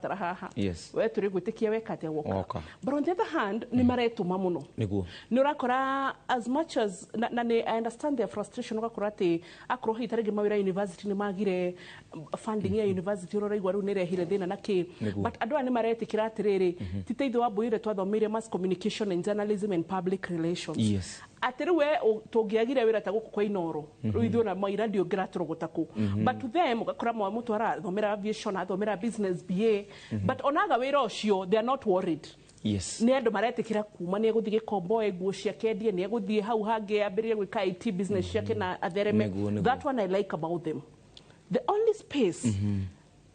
Tara haha. We tũrĩ gwĩtĩkia weka atĩa woka. Woka. But on the other hand, nĩ maretũma mũno. Nĩ ũrakora as much as na nĩ I understand their frustration, ũgakora atĩ akorwo hihi ta rĩngĩ mawĩra university nĩ magire funding ya university, ũrĩa ũraigua rĩu nĩ ĩrehire thĩna na kĩ. But andũ aya nĩ maretĩkĩra atĩrĩrĩ, ti ta ithuĩ wambũire twathomeire mass communication and journalism and public relations, atĩ rĩu we tũngĩagire wĩra ta gũkũ kwa Inoro, rĩu ithuĩ ona maira ndiũngĩratũrogota kũ. But to them, ũgakora mũtũ arathomera aviation, athomera business BA, but onaga wĩra ũcio, they are not worried. Nĩ andũ maretĩkĩra kuma, nĩ egũthiĩ gĩkomboe nguo ciake endie, nĩ egũthiĩ hau hangĩ ambĩrĩrie gwĩka IT business ciake na athereme. Nĩguo, nĩguo. That one I like about them. The only space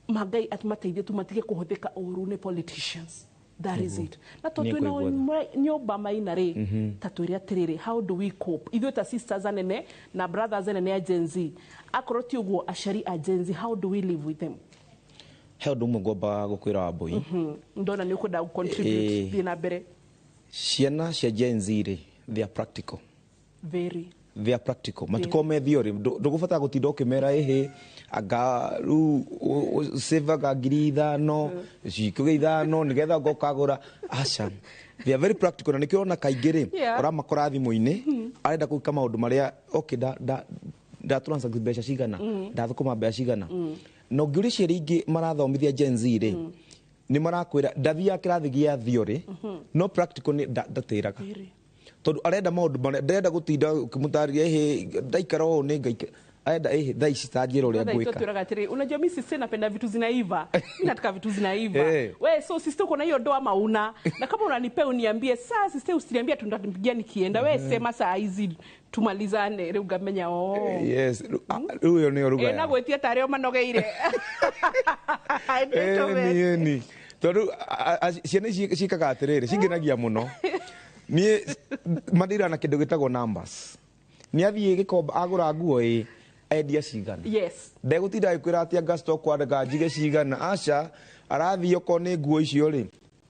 mangai atĩ mateithie tu matige kũhũthĩka ũru nĩ politicians. That is it. Na tondũ Nĩ twĩna kũigua. Nyũmba maina rĩ, ta twĩre atĩrĩrĩ, how do we cope ithuĩ ta sisters anene na brothers anene a Gen Z? Akorwo ti ũguo, aciari a Gen Z, how do we live with them? He ũndũ ũmwe ngwamba gũkwĩra, Wambũi. Ndona nĩ ũkwenda gũ-contribute. Thiĩ na mbere. Ciana cia Gen Z rĩ, they are practical. Very. They are practical, matikorwo me theory. Ndũgũbatara gũtinda ũkĩmera ĩhĩ anga rĩu savaga 5,000 cikũgĩa 5 nĩgetha ũkagũra. Aca, they are very practical, na nĩkĩo ũrona kaingĩ rĩ, ũramakora thimũ-inĩ arenda gwĩka maũndũ marĩa, okay, nda transact mbeca cigana, ndathũkũma mbeca cigana. Na ũngĩũria ciari ingĩ marathomithia Gen Z rĩ, nĩ marakwĩra ndathiaga kĩrathi gĩa theory, no practical nĩ ndatĩraga. Very. Tondũ arenda maũndũ marĩa ndarenda gũtinda ũkĩmũtarĩria, ĩhĩ ndaikara ũũ nĩ ngaika, arenda ĩhĩ thaa ici ta njĩra ũrĩa Brother, ngwĩka. Twĩraga atĩrĩ, unajua mi sister napenda vitu zinaiva, mi nataka vitu zinaiva. We so sister, uko na hiyo doa mauna, na kama unanipea uniambie saa. Sister, usiniambie tundampigia nikienda. We sema saa hizi tumalizane. Rĩu ngamenya, oh. Yes, rĩu ĩyo nĩyo ruga na gwĩtia tarĩ o manogeire. Ĩni ĩni, tondũ ciana ici ciĩkaga atĩrĩrĩ, cingenagia mũno niĩ, mandira na kĩndũ gĩtagwo numbers. Nĩ athiĩ gĩkomba agũra nguo ĩ endia cigana. Ndegũtinda agĩkwĩra atĩ anga stock anga njige cigana. Aca, arathiĩ okorwo nĩ nguo icio rĩ,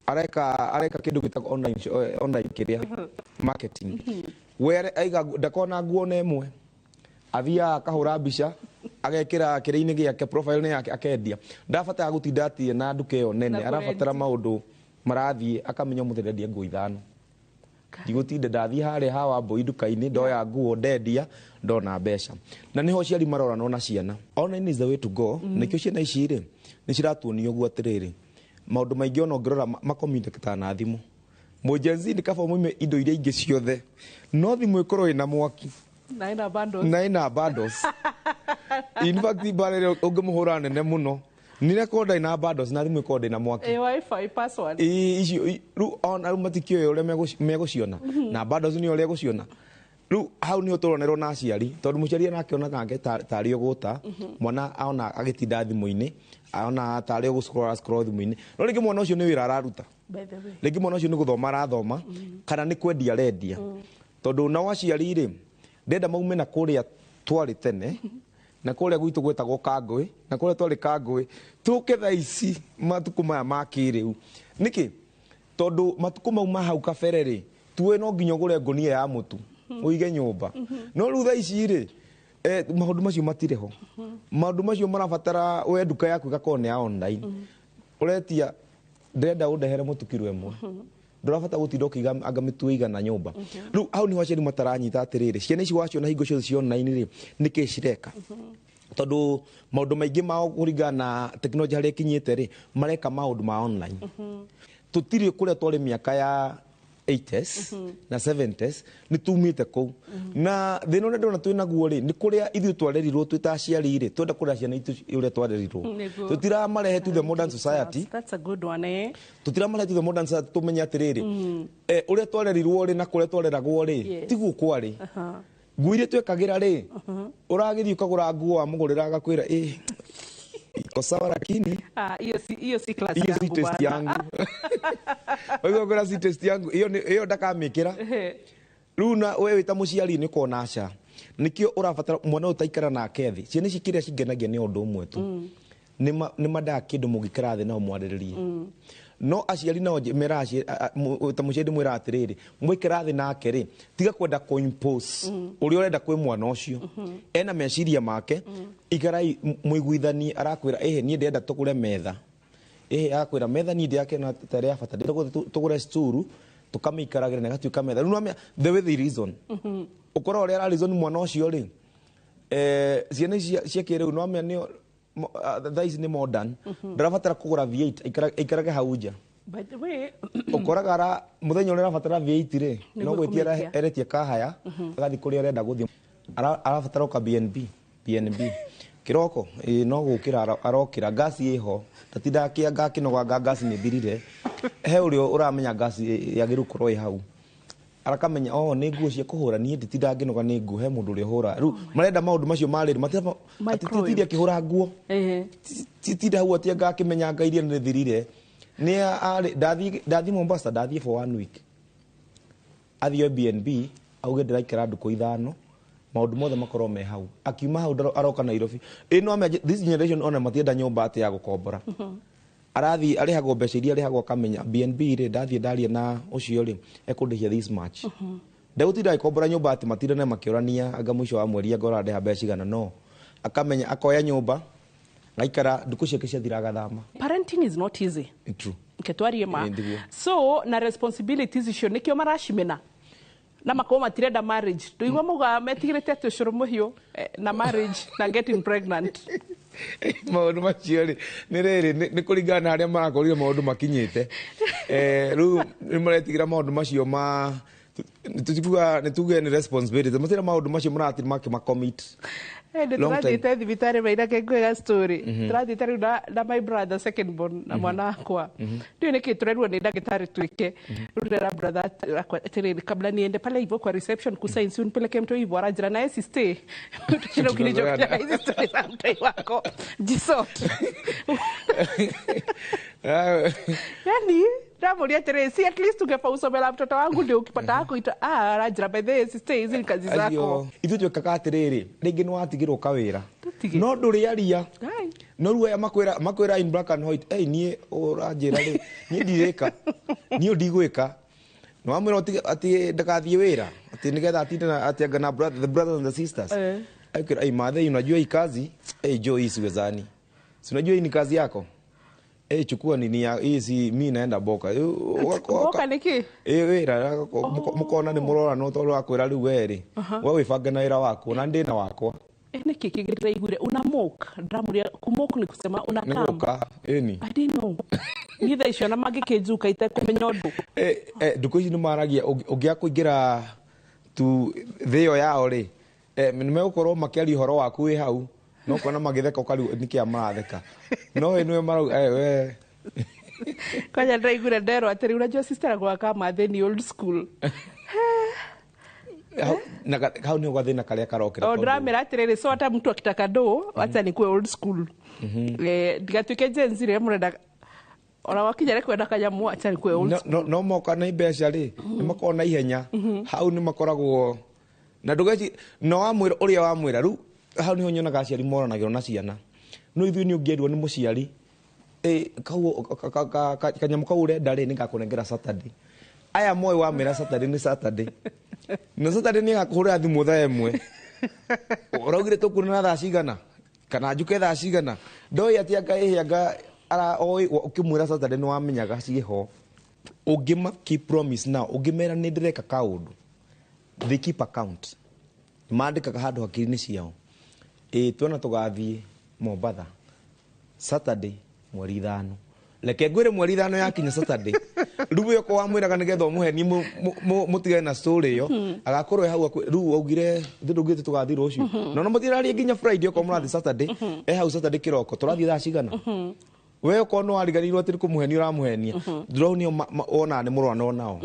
areka kĩndũ gĩtagwo online, online kĩrĩa marketing. We aiga ndakona nguo na ĩmwe, athiaga akahũra mbica, agekĩra kĩrĩa-inĩ gĩake, profile-inĩ yake, akendia. Ndabatara gũtinda atĩ na nduka ĩyo nene. Na Arabatara kũrenti. Maũndũ marathiĩ akamenya ũmũthĩ ndendia nguo 5, ndigũtinda ndathiĩ harĩa hawa mbũi nduka-inĩ, ndoya nguo, ndendia, ndona mbeca. Na nĩho aciari maroranwo na ciana. Online is the way to go. Nĩkĩo ciana ici rĩ, nĩ ciratuonia ũguo atĩrĩrĩ, maũndũ maingĩ ona ũngĩrora makomunicataga na thimũ. Mũ Gen Z nĩ kaba mũime indo iria ingĩ ciothe, no thimũ ĩkorwo ĩna mwaki na ĩna bundles. Na ĩna bundles. In fact, mbara ĩrĩa ũngĩmũhũra nene mũno nĩ rekorwo ndarĩ na bundles na thimũ ĩkorwo ndĩna mwaki. Ĩ wifi password. Ĩ, icio rĩu ona rĩu matikĩũĩ ũrĩa megũciona na bundles nĩ ũrĩa egũciona. Rĩu hau nĩho tũronerwo na aciari, tondũ mũciari onake onaga nake tarĩ ũgũta mwana, ona agĩtinda thimũ-inĩ, ona tarĩ ũgũscroll scroll thimũ-inĩ, no rĩngĩ mwana ũcio nĩ wĩra araruta. By the way, Rĩngĩ mwana ũcio nĩ gũthoma arathoma kana nĩ kwendia arendia, tondũ nao aciari rĩ, ndenda maume na kũrĩa twarĩ tene, na kũrĩa gwitũ gwetagwo kangũĩ, na kũrĩa twarĩ kangũĩ, tũke thaa ici matukũ maya ma kĩrĩu. Nĩkĩ? Tondũ matukũ mau ma hau kabere rĩ, tuwe no nginya ũgũre ngũnia ya mũtu ũige nyũmba, no rĩu thaa ici rĩ, maũndũ macio matirĩ ho. Maũndũ macio marabatara we nduka yaku ĩgakorwo nĩ ya online. Ũretia, ndĩrenda ũndehere mũtu kiro 1, ndũrabatara gũtinda ũkĩiga anga mĩtu ĩigana nyũmba. Rĩu hau nĩho aciari mataranyita atĩrĩrĩ, ciana ici waciona hingo ciothe ci online rĩ, nĩkĩ cireka? Tondũ maũndũ maingĩ mao kũringana na tekinoronjĩ harĩa ĩkinyĩte rĩ, mareka maũndũ ma online. Tũtirĩ kũrĩa twarĩ mĩaka ya 80s na 70s, nĩ tumĩte kũu. Na thĩna ũrĩa ndĩrona twĩ naguo rĩ, nĩ kũrĩa ithuĩ twarerirwo twĩ ta aciari rĩ, twenda kũrera ciana itũ ũrĩa twarerirwo. Tũtiramarehe to the modern society. That's a good one, eh? Tũtiramarehe to the modern society. Tũmenye atĩrĩrĩ, ũrĩa twarerirwo rĩ na kũrĩa twareragwo rĩ, tiguo kwarĩ. Nguo iria twekagĩra rĩ, ũragĩthiĩ ũkagũra nguo, wamũgũrĩra agakwĩra ĩ iko sawa, lakini Ah, hiyo si class hiyo si yangu taste bwana. yangu. Ũguo kwĩra si taste yangu, hiyo hiyo ndakamĩkĩra. Rĩu na we wĩ ta mũciari nĩ ũkona aca, nĩkĩo ũrabatara mwana ũyũ ũtaikara nake thĩ. Ciana ici kĩrĩa cingenagia nĩ ũndũ ũmwe tu, nĩ mandaga kĩndũ mũngĩikara thĩ nao mwarĩrĩrie. No aciari nao meraga ta mũciari ndĩmwĩraga atĩrĩrĩ, mwaikara thĩ nake rĩ, tiga kwenda kũ-impose ũrĩa ũrenda kwĩ mwana ũcio. Ena meciria make, ikarai mũiguithanie. Arakwĩra ĩhĩ, niĩ ndĩrenda tũgũre metha. Agakwĩra metha niĩ ndĩrakĩona ta ĩrĩ ya bata, ndĩrenda tũgũre stool tũkamĩikaragĩra na ĩgatuĩka metha. Rĩu nĩwamenya the way they reason, ũkora ũrĩa ara reason mwana ũcio rĩ, ciana ici cia kĩrĩu nĩwamenya nĩo thaa ici nĩ modern, ndarabatara kũgũra V8, aikarage hau nja. By the way, ũkoraga ara mũthenya ũrĩa arabatara V8 rĩ, no Nĩguo gwĩtia kũmĩikia. Eretia kahaya agathiĩ kũrĩa arenda gũthiĩ. Arabatara ũka BNB kĩroko, ĩ, no gũkĩra arokĩra ngasi ĩho, ndatinda akĩanga akĩnoga ngasi nĩ thirire. He ũrĩa ũramenya ngasi yagĩrĩirwo gũkorwo ĩ hau, arakamenya oh nĩ nguo cia kũhũra, niĩ nditinda ngĩnoga nĩ nguo, he mũndũ ũrĩa ũhũra. Rĩu marenda maũndũ macio ma rĩrĩ Microwave. atitinde akĩhũra nguo, tinda hau atianga akĩmenya anga iria nĩ thirire. Nĩ arĩ ndathiĩ Mombasa, ndathiĩ for one week, athiĩ BNB auge ndĩraikara ndukũ 5, maũndũ mothe makorwo me hau. Akiuma hau aroka Nairobi. Ĩ no amenya this generation ona matienda nyũmba atĩ ya gũkombora. Arathiĩ arĩhagwo mbeca iria arĩhagwo, akamenya BNB rĩ, ndathiĩ ndaria na ũcio rĩ, ekũndĩhia this much. Ndegũtinda agĩkombora nyũmba atĩ matindane makĩũrania anga mũico wa mweri anga ũrandĩha mbeca cigana, no akamenya akoya nyũmba gaikara ndukũ ciake ciathira agathama. Parenting is not easy. True. Ketwarie ma. Ĩ, ndiguo. So na responsibilities icio nikio maracimena na makorwo matirenda marriage, nduigua mauga metigĩrĩte atĩ ũcũrũ mũhiũ, na marriage na getting pregnant. Maũndũ macio rĩ, nĩ rĩrĩ nĩ kũringana na harĩa marakorire maũndũ makinyĩte. Rĩu nĩ maretigĩra maũndũ macio ma tũtikuga nĩ tuge nĩ responsibility, matira maũndũ macio marathiĩ makĩmacommit. Nĩ Long time. tũrathiĩte thibitarĩ mainake ngwĩga story, tũrathiĩte rĩu na my brother second born na mwana wakwa, ndiũĩ nĩkĩ tũrerwo nĩ ndagĩtarĩ twĩke. Rĩu ndĩrera brother akwa atĩrĩrĩ, kabla niende pale hivyo kwa reception kusign, si unipeleke mtoi hivyo. Aranjĩra naye sister, tushinde ukinijokelea na hizi story za mtoi wako, jisort. Yani ndamuria atĩrĩrĩ, si at least ungefa usomela mtoto wangu ndio ukipata wako ita. Ah, aranjĩra, by the way sister, hizi ni kazi zako. Acio, ithuĩ twĩkaga atĩrĩrĩ, rĩngĩ nĩ watigĩrwo kawĩra Tũtige. no ndũrĩaria. Ai. No rĩu aya makwĩra in black and white, ei niĩ ũranjĩra rĩ, niĩ ndirĩka, niĩ ndigwĩka. Nĩ wamwĩra atĩ ndagathiĩ wĩra atĩ nĩgetha atinde na atĩ anga na brother, the brothers and the sisters. Akwĩra, ei mathe, unajua hii kazi, ei jo, hii siwezani, si unajua hii ni kazi yako, ei chukua nini ya hii, si mi naenda boka. Boka nĩkĩ? Ĩ wĩra mũkona nĩ mũrora, no tondũ akwĩra rĩu we rĩ, we wĩbange na wĩra waku na ndĩ na wakwa. Nĩkĩ kĩngĩ ndĩraiguire una mock? Ndĩramũria kumok ni kusema una Nĩ come. gũka ĩni. I didn't know. Niĩ thaa icio ona mangĩkĩnjuka itekũmenya ũndũ. Ndukũ ici nĩ maragia ũngĩaga kũingĩra tu thĩ ĩyo yao rĩ, nĩ megũkorwo makĩaria ũhoro waku wĩ hau, no kuona magĩtheka ũkarigwo nĩkĩa maratheka, no we nĩwe marauga we. Kwanja ndĩraiguire nderwo atĩrĩ, unajua sister akwa kama ni old school. Hau, na hau nĩho gathĩna karĩa karokĩra O tondũ- ndĩramera atĩrĩrĩ, so hata mtu akitaka do, wacha nikuwe old school. Ndigatuĩke Gen Z rĩrĩa mũrenda ona wakinya nĩ kwenda kanyamũ, acha nikuwe old no, school. no moka na mbeca rĩ, nĩ makoragwo na ihenya, hau nĩ makoragwo na ndũgeci no wamwĩra ũrĩa wamwĩra. Rĩu hau nĩho nyonaga aciari moranagĩrwo na ciana, no ithuĩ nĩ ũngĩerwo nĩ mũciari, kau kanyamũ kau ũrenda rĩ, nĩngakũnengera Saturday. Aya moĩ wamĩra Saturday nĩ Saturday, na Saturday nĩ agakũhũrĩra thimũ thaa 1, ũraugire tũkuonana thaa cigana kana njuke thaa cigana, ndoĩ atĩ anga ĩhĩ anga ara oĩ ũkĩmwĩra Saturday nĩ wamenyaga ciĩho. Ũngĩma keep promise now, ũngĩmera nĩ ndĩreka kaũndũ, they keep account, mandĩkaga handũ hakiri-inĩ ciao, ĩ tuona tũgathiĩ Mombatha Saturday mweri 5, reke ngwĩre mweri 5 yakinya Saturday. Rĩu we okorwo wamwĩraga nĩgetha ũmũhenie mũtigane na story ĩyo, agakorwo e hau rĩu augire ithuĩ ndũngĩte tũgathiĩ rũciũ, no no mũtiraria nginya Friday, okorwo mũrathiĩ Saturday e hau Saturday kĩroko tũrathiĩ thaa cigana, we okorwo nĩ wariganĩirwo atĩ nĩ kũmũhenia ũramũhenia, ndĩrau nĩo wonaga nĩ mũrwana onao,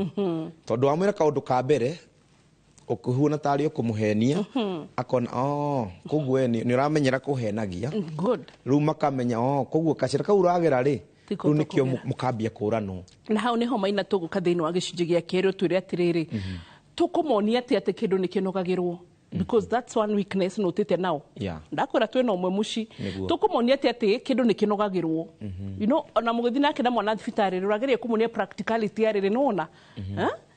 tondũ wamwĩra kaũndũ ka mbere ũkĩhuana tarĩ ũkũmũhenia, akona oh koguo we nĩ ũramenyera kũhenagia. Good. Rĩu makamenya oh koguo kacĩra kau ũragera rĩ, Tiko rĩu nĩkĩo tũkũgera. mũkambia kũranwo. Na hau nĩho maina tũgũka thĩinĩ wa gĩcunjĩ gĩa kerĩ, ũtwĩre atĩrĩrĩ, tũkũmonia atĩ kĩndũ nĩ kĩnogagĩrwo, because that's one weakness notĩte nao. Ndakwĩra twĩna ũmwe mũci. Nĩguo. Tũkũmonia atĩ kĩndũ nĩ kĩnogagĩrwo, you know, ona mũgĩthiĩ nake na mwana thibitarĩ rĩ, ũrageria kũmuonia practicality ya rĩrĩ nĩwona.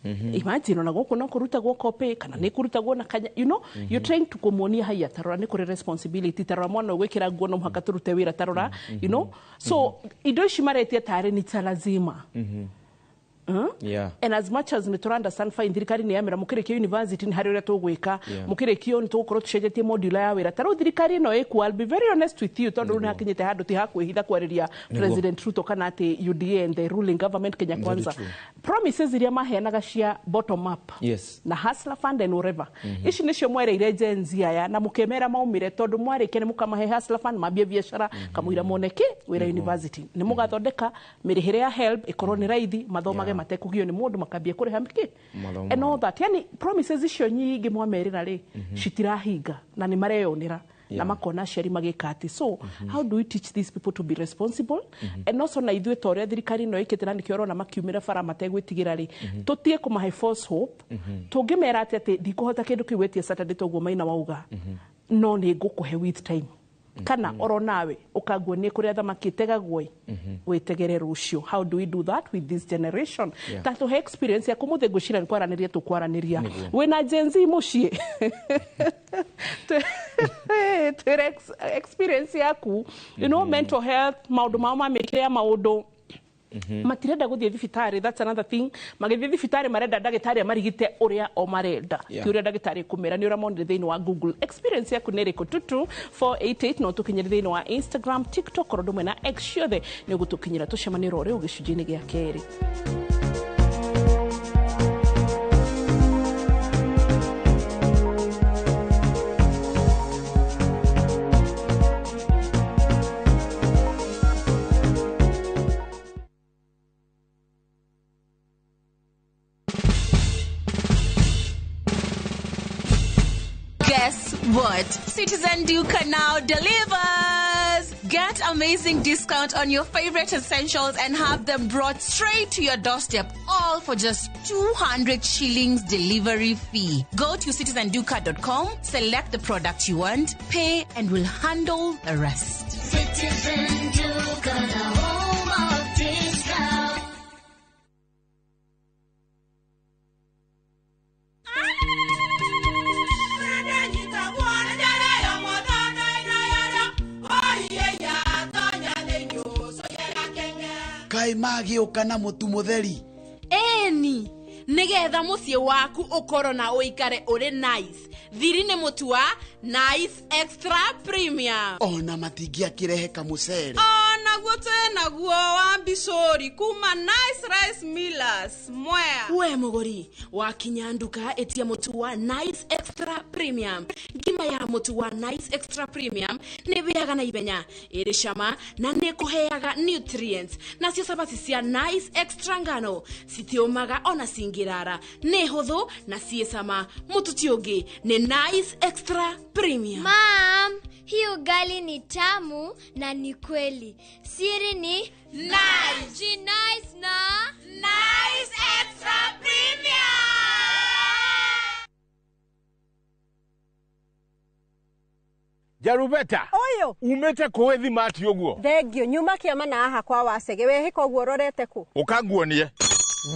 Imagine ona gũkũ no kũrutagwo copy kana nĩ kũrutagwo na kanya, you know, you're trying to kũmuonia haya tarora nĩ kũrĩ responsibility, tarora mwana ũgwĩkĩra nguo no mũhaka tũrute wĩra, tarora, you know. So indo ici maretia tarĩ ni ta lazima. Yeah. And as much as nĩ understand fine thirikari nĩ yamera mũkĩrĩkia university nĩ harĩ ũrĩa tũgwĩka, mũkĩrĩkio nĩ tũgũkorwo tũcenjetie module ya wĩra. Ta rĩu thirikari ĩno ĩkuo, I'll be very honest with you, tondũ rĩu nĩ hakinyĩte handũ ti hakwĩhitha kwarĩria President Ruto kana atĩ UDA and the ruling government Kenya Kwanza. Promises iria maheanaga cia bottom up. Yes. Na Hustler Fund and whatever. Ici nĩcio mwereire Gen Z aya na mũkĩmera maumire tondũ mwarĩkia nĩ mũkamahe Hustler Fund mambie biacara kamũira mone kĩ wĩra university. Nĩ mũgathondeka mĩrĩhĩre ya HELB ĩkorwo nĩ raithi mathomage matekũgio nĩ mũndũ makambia kũrĩha mĩkĩ and all that. Yani promises icio nyingĩ mwamerĩra rĩ citirahinga na nĩ mareyonera na makona aciari magĩka atĩ. So how do we teach these people to be responsible? And also na ithuĩ ta ũrĩa thirikari ĩno ĩkĩte na nĩkĩo ũrona makiumĩra bara mategwĩtigĩra rĩ, tũtige kũmahe false hope. Tũngĩmera atĩ atĩ ndikũhota kĩndũ kĩu wetie Saturday toguo Maina wauga, no nĩ ngũkũhe with time. Kana oro nawe ũkanguonie kũrĩa thamaki ĩtegagwo wĩtegere rũciũ. How do we do that with this generation? Ta tũhe experience yaku mũthĩ ngwĩciria nĩ kwaranĩria tũkwaranĩria wĩna Gen Z mũciĩ. Twĩre experience yaku, you know, mental health, maũndũ mao ma mĩkĩre ya maũndũ. Matirenda gũthiĩ thibitarĩ, that's another thing. Magĩthiĩ thibitarĩ marenda ndagĩtarĩ amarigite ũrĩa o marenda, ti ũrĩa ndagĩtarĩ ekũmera, nĩ ũrĩa monire thĩinĩ wa Google. Experience yaku nĩ ĩrĩkũ? 22488 no tũkinyĩre thĩinĩ wa Instagram, TikTok, oro ndũmwe na X ciothe nĩ ũgũtũkinyĩra. Tũcemanie ro rĩu gĩcunjĩ-inĩ gĩa kerĩ. Guess what? Citizen Duka now delivers! Get amazing discount on your favorite essentials and have them brought straight to your doorstep, all for just 200 shillings delivery fee. Go to citizenduka.com, select the product you want, pay, and we'll handle the rest. Citizen Duka, the home of discount. Kai magĩũka na mũtu mũtheri. Eni, nĩgetha mũciĩ waku ũkorwo na ũikare ũrĩ nice. Thiri nĩ mũtu wa Nice Extra Premium. Ona matingĩakĩrehe kamũcere. Onaguo twĩnaguo wa mbicũri kuma Nice Rice Millers Mwea. We mũgũri wakinya nduka ĩtia mũtu wa Nice Extra Premium. Ngima ya mũtu wa Nice Extra Premium nĩ ĩhĩaga na ihenya, ĩrĩ cama na nĩ ĩkũheaga nutrients. Nacio cabaci cia Nice Extra ngano citiũmaga ona cingĩrara, nĩ hũthũ na ciĩ cama. Mũtu ti ũngĩ nĩ Nice Extra Premium. Mom, hii ugali ni tamu na ni kweli. Siri ni Nice. Nice na Nice Extra Premium. Jarubeta. Oyo. Umete kũĩ thimati ũguo. Thengio nyuma kĩama na haha kwa Wacege wehĩka ũguo ũrorete kũ? Ũkanguonie.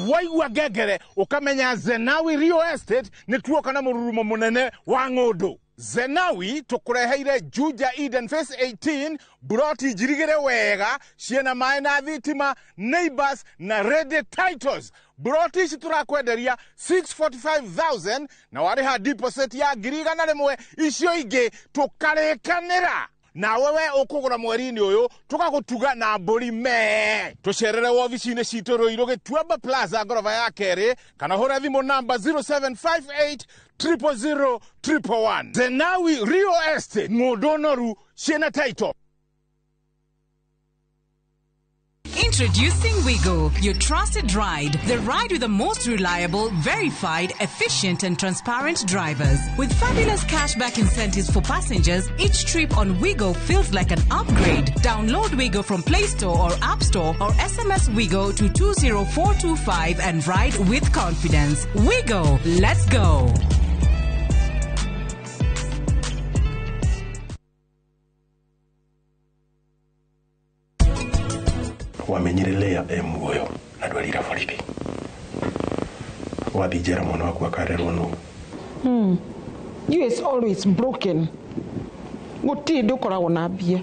Waigua ngengere ũkamenya Zenawi Real Estate nĩ tuoka na mũrurumo mũnene wa ng'ũndũ. Zenawi tũkũreheire Juja Eden Phase 18 buroti njirigĩre wega ciĩna maĩ na thitima, neighbors na ready titles. Buroti ici tũrakwenderia 645,000 na warĩha deposit ya 100,000, icio ingĩ tũkarĩkanĩra. Nawe we ũkũgũra mweri-inĩ ũyũ tũgagũtuga na mbũri mee. Tũcerere wobici-inĩ citũ Ruiru Gĩtuamba Plaza ngoroba ya kerĩ kana hũra thimũ namba 0758 000 111. Zenawi Real Estate, ng'ũndũ noru ciĩna title. Introducing Wigo, your trusted ride. The ride with the most reliable, verified, efficient and transparent drivers. With fabulous cashback incentives for passengers, each trip on Wigo feels like an upgrade. Download Wigo from Play Store or App Store or SMS Wigo to 20425 and ride with confidence. Wigo, let's go. Wamenyire Leah e muoyo na ndwarira borithi. Wathiĩ njera mwana waku akarerwo nũ? You is always broken. Gũtirĩ ndĩ ũkoragwo na mbia.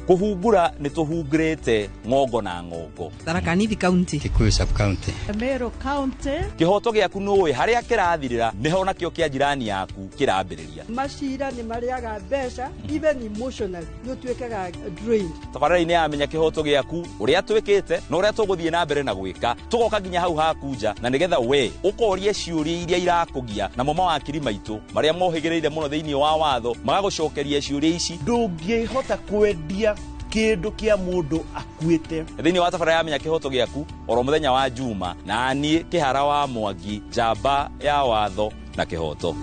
Kũhungura nĩ tũhungurĩte ng'ongo na ng'ongo. Tharaka Nithi County, Kikuyu sub county, Meru County. Kĩhoto gĩaku nũĩ harĩa kĩrathirĩra nĩho nakĩo kĩa jirani yaku kĩrambĩrĩria. Macira nĩ marĩaga mbeca, even emotionally nĩ ũtuĩkaga drained. Tabarĩra-inĩ ya Menya Kĩhoto Gĩaku, ũrĩa twĩkĩte na ũrĩa tũgũthiĩ na mbere na gwĩka, tũgoka nginya hau haku nja, na nĩgetha we ũkorie ciũria iria irakũgia, namo mawakiri maitũ marĩa mohĩgĩrĩire mũno thĩinĩ wa watho magagũcokeria ciũria ici. Ndũngĩhota kwendia kĩndũ kĩa mũndũ akuĩte. Thĩinĩ wa tabarĩra ya Menya Kĩhoto Gĩaku oro mũthenya wa Juma, na niĩ Kĩhara wa Mwangi, njamba ya watho na kĩhoto.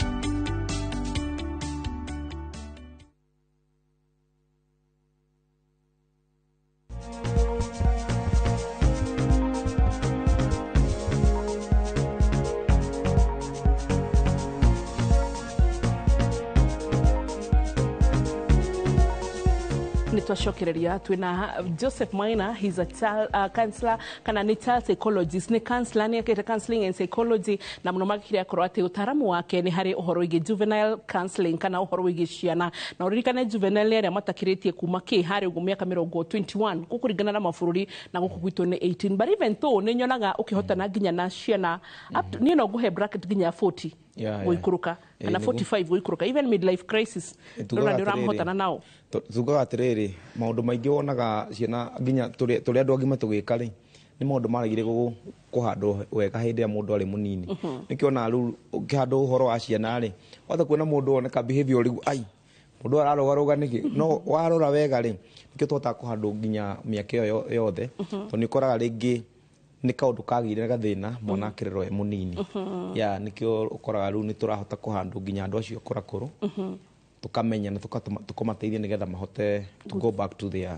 Twacokereria twina Joseph Maina, he's a child counselor kana ni child psychologist, ni counselor, ni akete counseling and psychology, na muno makire akorwo ati utaramu wake ni hari uhoro wigi juvenile counseling kana uhoro wigi ciana, na uririkane juvenile aria matakiritie kuma ki hari uguo miaka 21 gukuringana na mabururi na guku gwitu ni 18, but even though ni nyonaga ukihotana nginya na ciana up to, ni no nguhe bracket nginya 40 guikuruka kana 45 guikuruka, even midlife crisis ndona ndi uramhotana nao. Tugaga atiriri maundu maingi wonaga ciana nginya turi andu agima tugika ri ni maundu maragire kuhandwo wega hindi ya mundu ari munini. Nikio riu ukihandwo uhoro wa ciana ri wata kuona mundu woneka behavior riu ai mundu ararugaruga niki, no warora wega ri nikio twahotaga kuhandwo nginya miaka iyo yothe, tondu ni ukoraga ringi ni kaundu kagire gathina mwana akirerwo e munini. Ya nikio ukoraga riu ni turahota kuhandwo nginya andu acio akurakuru, tukamenya na tukomateithia nigetha mahote to go back to their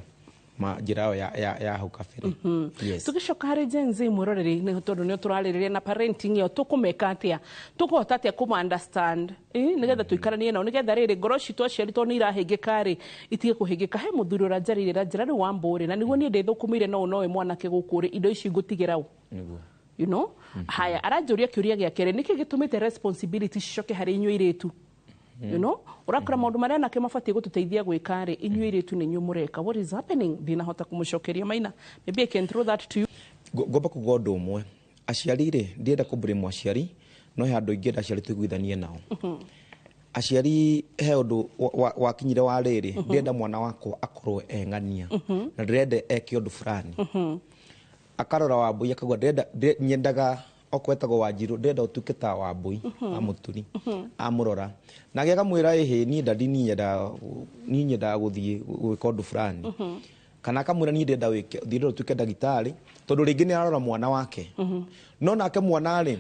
njĩra yao ya hau kabere. Yes. Tugicoka harĩ Gen Z mwĩroreri, nĩ tondũ nĩ tũrarĩrĩria na parenting ĩyo, tũkũmeka atĩa, tũkũhota atĩa kũma understand nĩgetha tũikaranie nao, nĩgetha rĩrĩ ngoro citũ aciari tondũ nĩ irahĩngĩka rĩ itige kũhĩngĩka. He mũthuri ũranjarĩirie na njĩra rĩu wa mbũrĩ, na nĩguo niĩ ndĩthũkũmĩire no nowe mwanake gũkũ rĩ, indo ici ngũtigĩra ũ, you know. Haya, aranjũria kĩũria gĩa kerĩ, nĩkĩ gĩtũmĩte responsibility cicoke harĩ inyuĩ airĩtu? You know, urakora maundu maria anake mabatie gututeithia gwika ri, inyuĩ airĩtu nĩ inyuĩ mũreka. What is happening? Ndinahota kũmũcokeria Maina, maybe I can throw that to you. Ngomba kuga ũndũ ũmwe, aciari rĩ, ndienda kũblame aciari, no he andũ ingĩenda aciari tũiguithanie nao. Aciari he ũndũ wakinyire wa rĩrĩ, ndĩrenda mwana wakwa akorwo eng'ania na ndĩrenda eke ũndũ fulani, akarora Wambui akauga ndĩrenda, nyendaga okorwo etagwo Wanjiru, ndĩrenda ũtuĩke ta Wambui wa Mũturi. Amũrora nake akamwĩra ĩhĩ, niĩ dadi niĩ nyendaga gũthiĩ gwĩka ũndũ fulani, kana akamwĩra niĩ ndĩrenda wĩke, ndĩrenda ũtuĩke ndagĩtarĩ, tondũ rĩngĩ nĩ ararora mwana wake. No nake mwana rĩ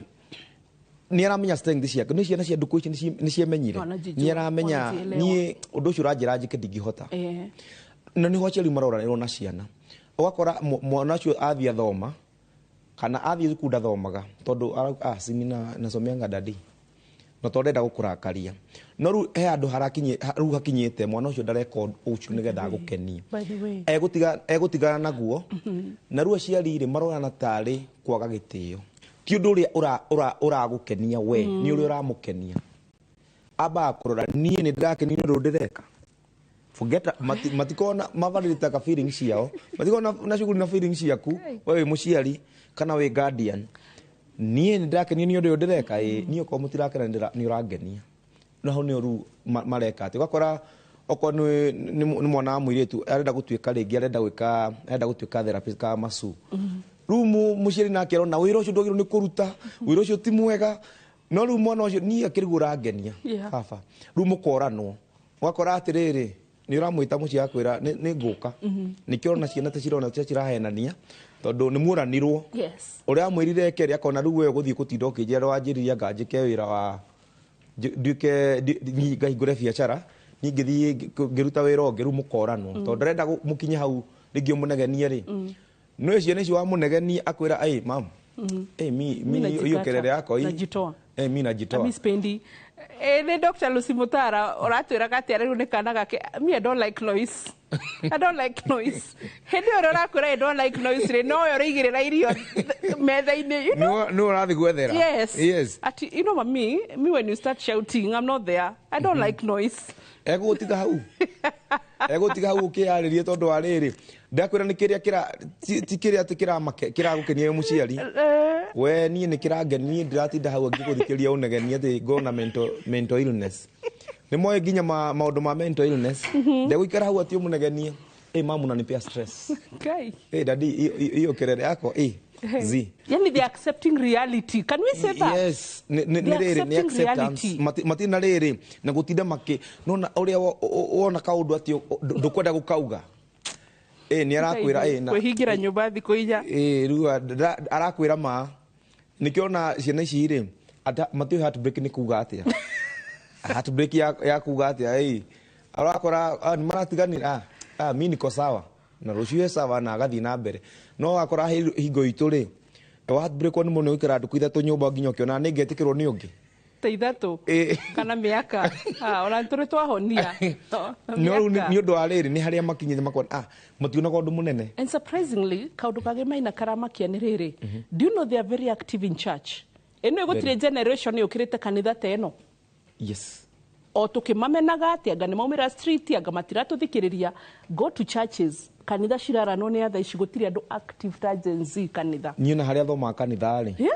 nĩ aramenya strength ciake, nĩ ciana cia ndukũ ici nĩ ciemenyire, nĩ aramenya niĩ ũndũ ũcio ũranjĩra njĩke ndingĩhota. Na nĩho aciari maroranĩrwo na ciana, ũgakora mwana ũcio athiĩ athoma kana athiĩ thukuru ndathomaga tondu simi nasomeanga dadi, no tondu ndenda gũkũrakaria, no rĩu he handũ rĩu hakinyĩte mwana ũcio ndareka ũcio nĩgetha agũkenie, egũtigana naguo. Na rĩu aciari rĩ marorana tarĩ kwaga gĩtĩo, ti ũndũ ũrĩa ũragũkenia we, nĩ ũrĩa ũramũkenia. Ambaga kũrora niĩ nĩ ndĩrakenio nĩ ũndũ ndĩreka, forget matikona mavaliditaga feelings ciao, matikona na shughuli na feelings ciaku we wĩ mũciari kana wĩ guardian. Niĩ nĩ ndĩrakenio nĩ ũndũ ũyũ ndĩreka, ĩ niĩ okorwo mũtirakena nĩ ũrangenia, na hau nĩho rĩu mareka atĩ ũgakora okorwo nĩ mwana wa mũirĩtu arenda gũtuĩka rĩngĩ arenda gwĩka, arenda gũtuĩka therapist kana masu, rĩu mũciari nake arona wĩra ũcio ndwagĩrĩirwo nĩ kũruta, wĩra ũcio ti mwega, no rĩu mwana ũcio niĩ akĩrigwo ũrangenia baba, rĩu mũkoranwo, ũgakora atĩrĩrĩ nĩ ũramwĩta mũciĩ akwĩra nĩ ngũka, nĩkĩo ũrona ciana ta cirona ta cirahenania tondu nĩ muoranirwo. Ũrĩa amwĩrire eke rĩ akona rĩu we ũgũthiĩ gũtinda ũkĩnjĩra wanjĩrire anga njĩke wĩra wa nduĩke ngahingũre biacara, niĩ ngĩthiĩ ngĩruta wĩra ũngĩ, rĩu mũkoranwo tondũ ndarenda mũkinye hau rĩngĩ ũmũnegenie rĩ, no ciana icio wamũnegenia akwĩra ai mam, mi hiyo kelele yako hii Mi najitoa. Mi spendi. Nĩ Dr. Lucy Mutara ũratwĩraga atĩ rĩu nĩ kana gake, me, I don't like noise. I don't like noise. Hĩndĩ ĩyo ũrakwĩra I don't like noise rĩ, nowe ũraigĩrĩra irio metha-inĩ. Nĩ ũrathiĩ gwethera. Yes. Yes. Ati, you know, me, when you start shouting, I'm not there. I don't like noise. Egũgũtiga hau, egũtiga hau ũkĩyarĩrie, tondũ wa rĩrĩ, ndakwĩra nĩ kĩrĩa kĩra ti kĩrĩa atĩ kĩragũkenia wĩ mũciari. We niĩ nĩ kĩrangenia, niĩ ndĩratinda hau ngĩgũthikĩria ũnegenia atĩ ngona mental illness. Nĩ moĩ nginya maũndũ ma mental illness. Ndegũikara hau atĩ ũmũnegenie, ĩ mamu unanipea stress. Kai. Ĩ daddy, hiyo kelele yako ĩ zi. Yani they are accepting reality. Can we say that? Yes, nĩ They are rĩrĩ nĩ accepting acceptance. reality. Matina rĩrĩ na gũtinda makĩ nona ũrĩa wona kaũndũ atĩ ndũkwenda gũkauga, ĩ nĩ arakwĩra ĩ na Kwĩhingĩra nyũmba thikũ 4. Ĩ rĩu arakwĩra ma nĩkĩo ciana ici rĩ matiũĩ heartbreak nĩ kuga atĩa, heartbreak ya kuga atĩa. Ĩ arakora nĩ maratiganire, mi niko sawa na rũciũ e sawa na agathiĩ na mbere. No wakora hingo itũ rĩ, wa heartbreak nĩ mũno ũikara ndukũ 3 nyũmba nginya ũkĩona nĩ ngetĩkĩrwo nĩ ũngĩ. Ta 3 kana mĩaka. Ona tũrĩ twahonia. No rĩu nĩ ũndũ wa rĩrĩ, nĩ harĩa makinyĩte makona mationaga ũndũ mũnene. And surprisingly, kaũndũ kangĩ maina karamakia nĩ rĩrĩ, do you know they are very active in church? Ĩno ĩgũtirĩ generation yũkĩrĩte kanitha ta ĩno. Yes. O tũkĩmamenaga atĩ anga nĩ maumĩra street, anga matiratũthikĩrĩria, go to churches, kanitha ciraranwo nĩ atha ici, gũtirĩ andũ active ta Gen Z kanitha. Niĩ na harĩa thomaga kanitha rĩ,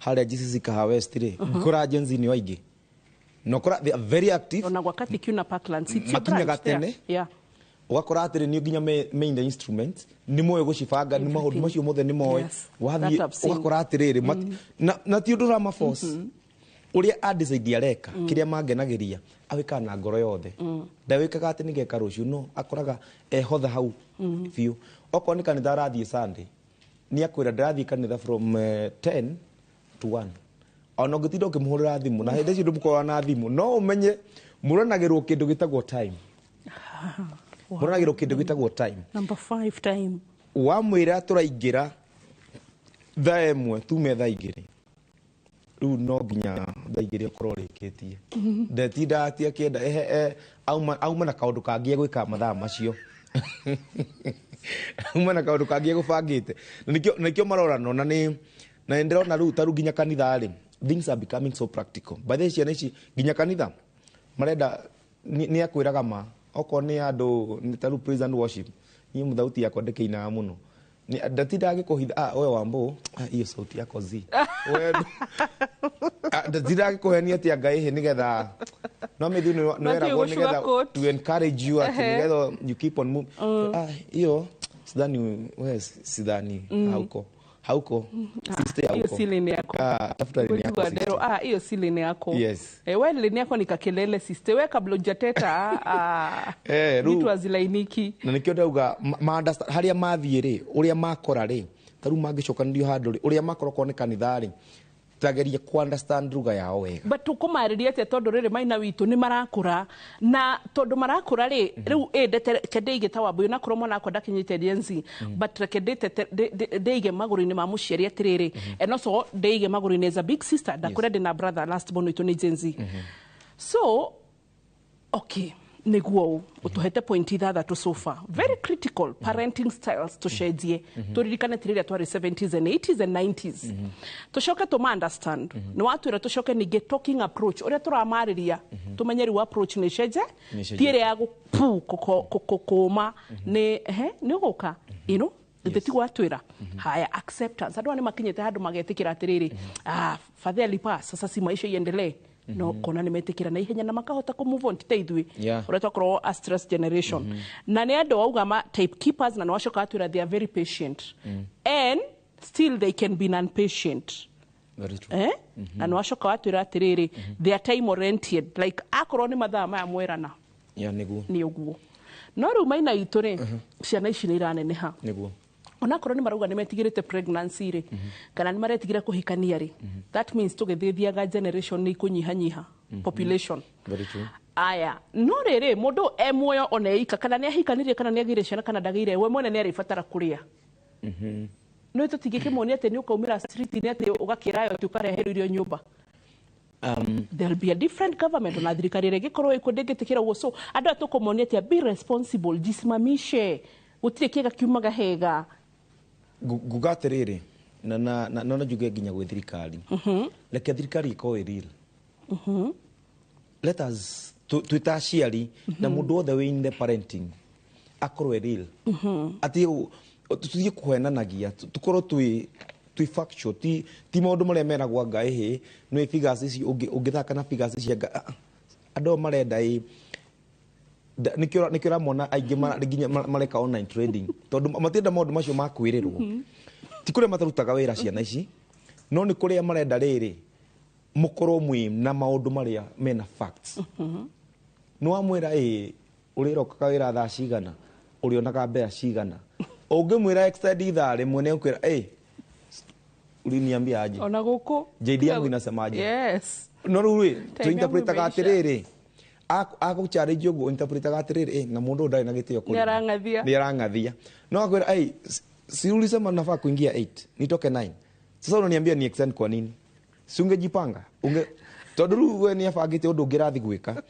harĩa GCC Kahawa West rĩ, ngũkora Gen Z nĩo aingĩ na ũkora they are very active. Ona gwa Kathikuna Parklands, it's your Makinyaga branch there. tene. Ũgakora atĩrĩ nĩ nginya me in the instrument, nĩ moĩ gũcibanga, nĩ maũndũ macio mothe nĩ moĩ. Yes, Wathiĩ that I've seen. ũgakora atĩrĩrĩ na ti ũndũ ũrama force ũrĩa a decide areka. Kĩrĩa mangenagĩria, awĩkaga na ngoro yothe. Ndawĩkaga atĩ nĩgeka rũciũ, no akoraga ehotha hau biũ. Okorwo nĩ kanitha arathiĩ Sunday, nĩ akwĩra ndĩrathiĩ kanitha from 10 to 1. Ona ũngĩtinda ũkĩmũhũrĩra thimũ, na hĩndĩ icio ndũmũkoragwo na thimũ, no ũmenye mũranagĩrwo kĩndũ gĩtagwo time. Mũranagĩrwo kĩndũ gĩtagwo time. Number 5, time. Wamwĩra tũraingĩra thaa 1, tume thaa 2, rĩu no nginya thaa 2 ũkorwo ũrĩkĩtie. Ndetinda atĩ akĩenda auma na kaũndũ kangĩ egwĩka mathaa macio, auma na kaũndũ kangĩ egũbangĩte. Na nĩkĩo marorano na nĩ na nĩ ndĩrona rĩu ta rĩu nginya kanitha rĩ, things are becoming so practical. By the way, ciana ici nginya kanitha marenda nĩ akwĩraga ma okorwo nĩ andũ nĩ ta rĩu praise and worship, niĩ mũthauti yakwa ndĩkĩinaga mũno. Ndatinda agĩkũhitha, we Wambo, hiyo sauti yako zi we, ndatinda agĩkũhenia atĩ anga ĩhĩ nĩgetha no mĩthiĩ nĩ Mathiĩ weragwo nĩgetha gũsugarcoat. to encourage you atĩ nĩgetha you keep on moving. Hiyo sidhani, we sidhani hauko hauko sister, Hiyo hauko. si lane yako. Tafuta lane yako, Kujua sister. Ndero, hiyo si lane yako. Yes. We lane yako ni kakelele, sister. We kabla hujateta, vitu hazilainiki. Na nĩkĩo ndauga ma understand harĩa mathiĩ rĩ, ũrĩa makora rĩ, ta rĩu mangĩcokanĩrio handũ rĩ, ũrĩa makora okorwo nĩ kanitha rĩ, tageria ku understand lugha yao wega. But tũkũmarĩria atĩa, tondũ rĩrĩ maina witũ nĩ marakũra, na tondũ marakũra rĩ, rĩu ĩ ndete reke ndĩige ta Wambũyũ, nakorwo mwana wakwa ndakinyĩte Gen Z, but reke ndĩige magũrũ-inĩ ma mũciari atĩrĩrĩ, and also ndĩige magũrũ-inĩ as a big sister, ndakwĩra ndĩna brother last born witũ nĩ Gen Z. So okay, nĩguo ũtũhete point 6 so far, very critical parenting styles tũcenjie, tũririkane ti rĩrĩa twarĩ 70s and 80s and 90s, tũcoke tũma understand nĩ watwĩra, tũcoke ningĩ talking approach, ũrĩa tũramarĩria, tũmenye rĩu approach nĩ cenje. Nĩ ĩcenjete. Ti ĩrĩa ya gũpu kũma nĩ ehe nĩ ũgũka ĩno ithe tiguo atwĩra. Haya, acceptance, andũ aya nĩ makinyĩte handũ magetĩkĩra atĩrĩrĩ, fadheli pass, sasa si maisha iendelee, no kona nĩ metĩkĩra na ihenya na makahota kũ move on, ti ta ithuĩ ũrĩa twakorwo a stress generation. Na nĩ andũ auga ma type keepers, na nĩ wacoka atwĩra they are very patient and still they can be non-patient. Very true. Na nĩ wacoka watwĩra atĩrĩrĩ, they are time oriented, like akorwo nĩ mathaa maya mwerana, Yeah, nĩguo. Nĩ ũguo. No rĩu maina itũ rĩ, ciana ici nĩ iraneneha. Nĩguo. Onakorwo nĩ marauga nĩ metigĩrĩte pregnancy rĩ, kana nĩ maretigĩra kũhikania rĩ, that means tũgĩthiĩthiaga generation nĩ ikũnyihanyiha population. Very true. Aya, no rĩrĩ mũndũ e muoyo ona eika, kana nĩ ahikanirie, kana nĩ agĩire ciana, kana ndagĩire, we mwene nĩ arĩbatara kũrĩa. No tũtingĩkĩmuonia atĩ nĩ ũkaumĩra street-inĩ atĩ ũgakĩrayo atĩ ũkareherwo irio nyũmba. There'll be a different government ona thirikari ĩrĩa ĩngĩkorwo ĩkuo ndĩngĩtĩkĩra ũguo. So andũ aya tũkũmonia atĩa? Be responsible, jisimamishe, gũtirĩ kĩega kiumaga hega. Nguga atĩrĩrĩ, na njuge nginya gwĩ thirikari, reke thirikari ĩkorwo ĩ real. Let us twĩ ta aciari na mũndũ wothe wĩ in the parenting akorwo e real, atĩ tũthiĩ kũhenanagia, tũkorwo twĩ factual, ti maũndũ marĩa meragwo anga ĩhĩ nĩ figures ici ũngĩthaka na figures ici anga andũ aya marenda ĩ nĩkĩo ũramona aingĩ nginya mareka online trading, tondũ matienda maũndũ macio ma kwĩrĩrwo. Ti kũrĩa matarutaga wĩra ciana ici, no nĩ kũrĩa marenda rĩrĩ mũkorwo mwĩ na maũndũ marĩa mena facts. Nĩ wamwĩra ĩ ũrĩrokaga wĩra thaa cigana, ũrĩonaga mbea cigana, ũngĩmwĩra extend ithaa rĩmwe nĩ ũkwĩra ĩ uliniambia aje, ona gũkũ JD yangu inasemaje? No rĩu rĩ, Time yangu tũinterpretaga imeisha. atĩrĩrĩ, agũcharĩnji ũguo interpretaga atĩrĩrĩ, na mũndũ ũyũ ndarĩ na gĩtĩo kũrĩ Nĩ arang'athia. Nĩ arang'athia. No akwĩra ĩ si ulisema nafaa kuingia 8 nitoke 9, sasa unaniambia ni extend kwa nini? Si ungejipanga unge tondũ rĩu we nĩ abangĩte ũndũ ũngĩ ũrathiĩ gwĩka.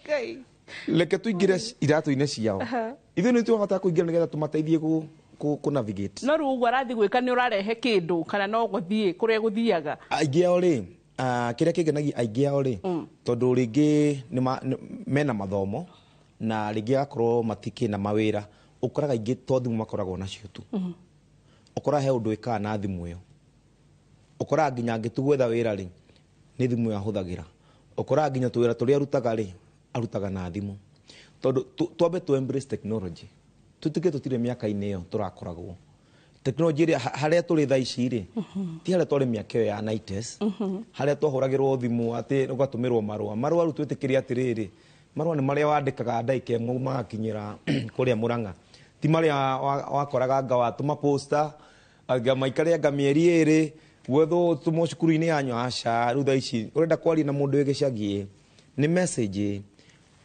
Reke tũingĩre iratũ-inĩ ciao. Ithuĩ nĩ tũrabatara kũingĩra nĩgetha tũmateithie kũ navigate. No rĩu ũguo arathiĩ gwĩka nĩ ũrarehe kĩndũ kana no gũthiĩ kũrĩa gũthiaga? Aingĩ ao rĩ, kĩrĩa kĩngenagia aingĩ ao rĩ, tondũ rĩngĩ mena mathomo na rĩngĩ agakorwo matikĩ na mawĩra, ũkoraga aingĩ to thimũ makoragwo nacio tu. Ũkoraga he ũndũ ĩkaga na thimũ ĩyo, ũkoraga nginya angĩtua gwetha wĩra rĩ, nĩ thimũ ĩyo ahũthagĩra, ũkoraga nginya tũwĩra tũrĩa arutaga rĩ, arutaga na thimũ, tondũ twambe tu embrace technology, tũtuĩke tũtirĩ mĩaka-inĩ ĩyo tũrakoragwo technology ĩrĩa harĩa tũrĩ thaa ici rĩ, ti harĩa twarĩ mĩaka ĩyo ya 90s, harĩa twahũragĩrwo thimũ atĩ ũgatũmĩrwo marũa. Marũa rĩu twĩtĩkĩre atĩrĩrĩ, marũa nĩ marĩa wandĩkaga ndagĩka ĩmwe magakinyĩra kũrĩa Mũrang'a, ti marĩa wakoraga anga watũma posta anga maikare anga mĩeri 2 gwethwo tũmwo cukuru-inĩ yanyu. Aca, rĩu thaa ici ũrenda kwaria na mũndũ wĩ gĩcagi nĩ message,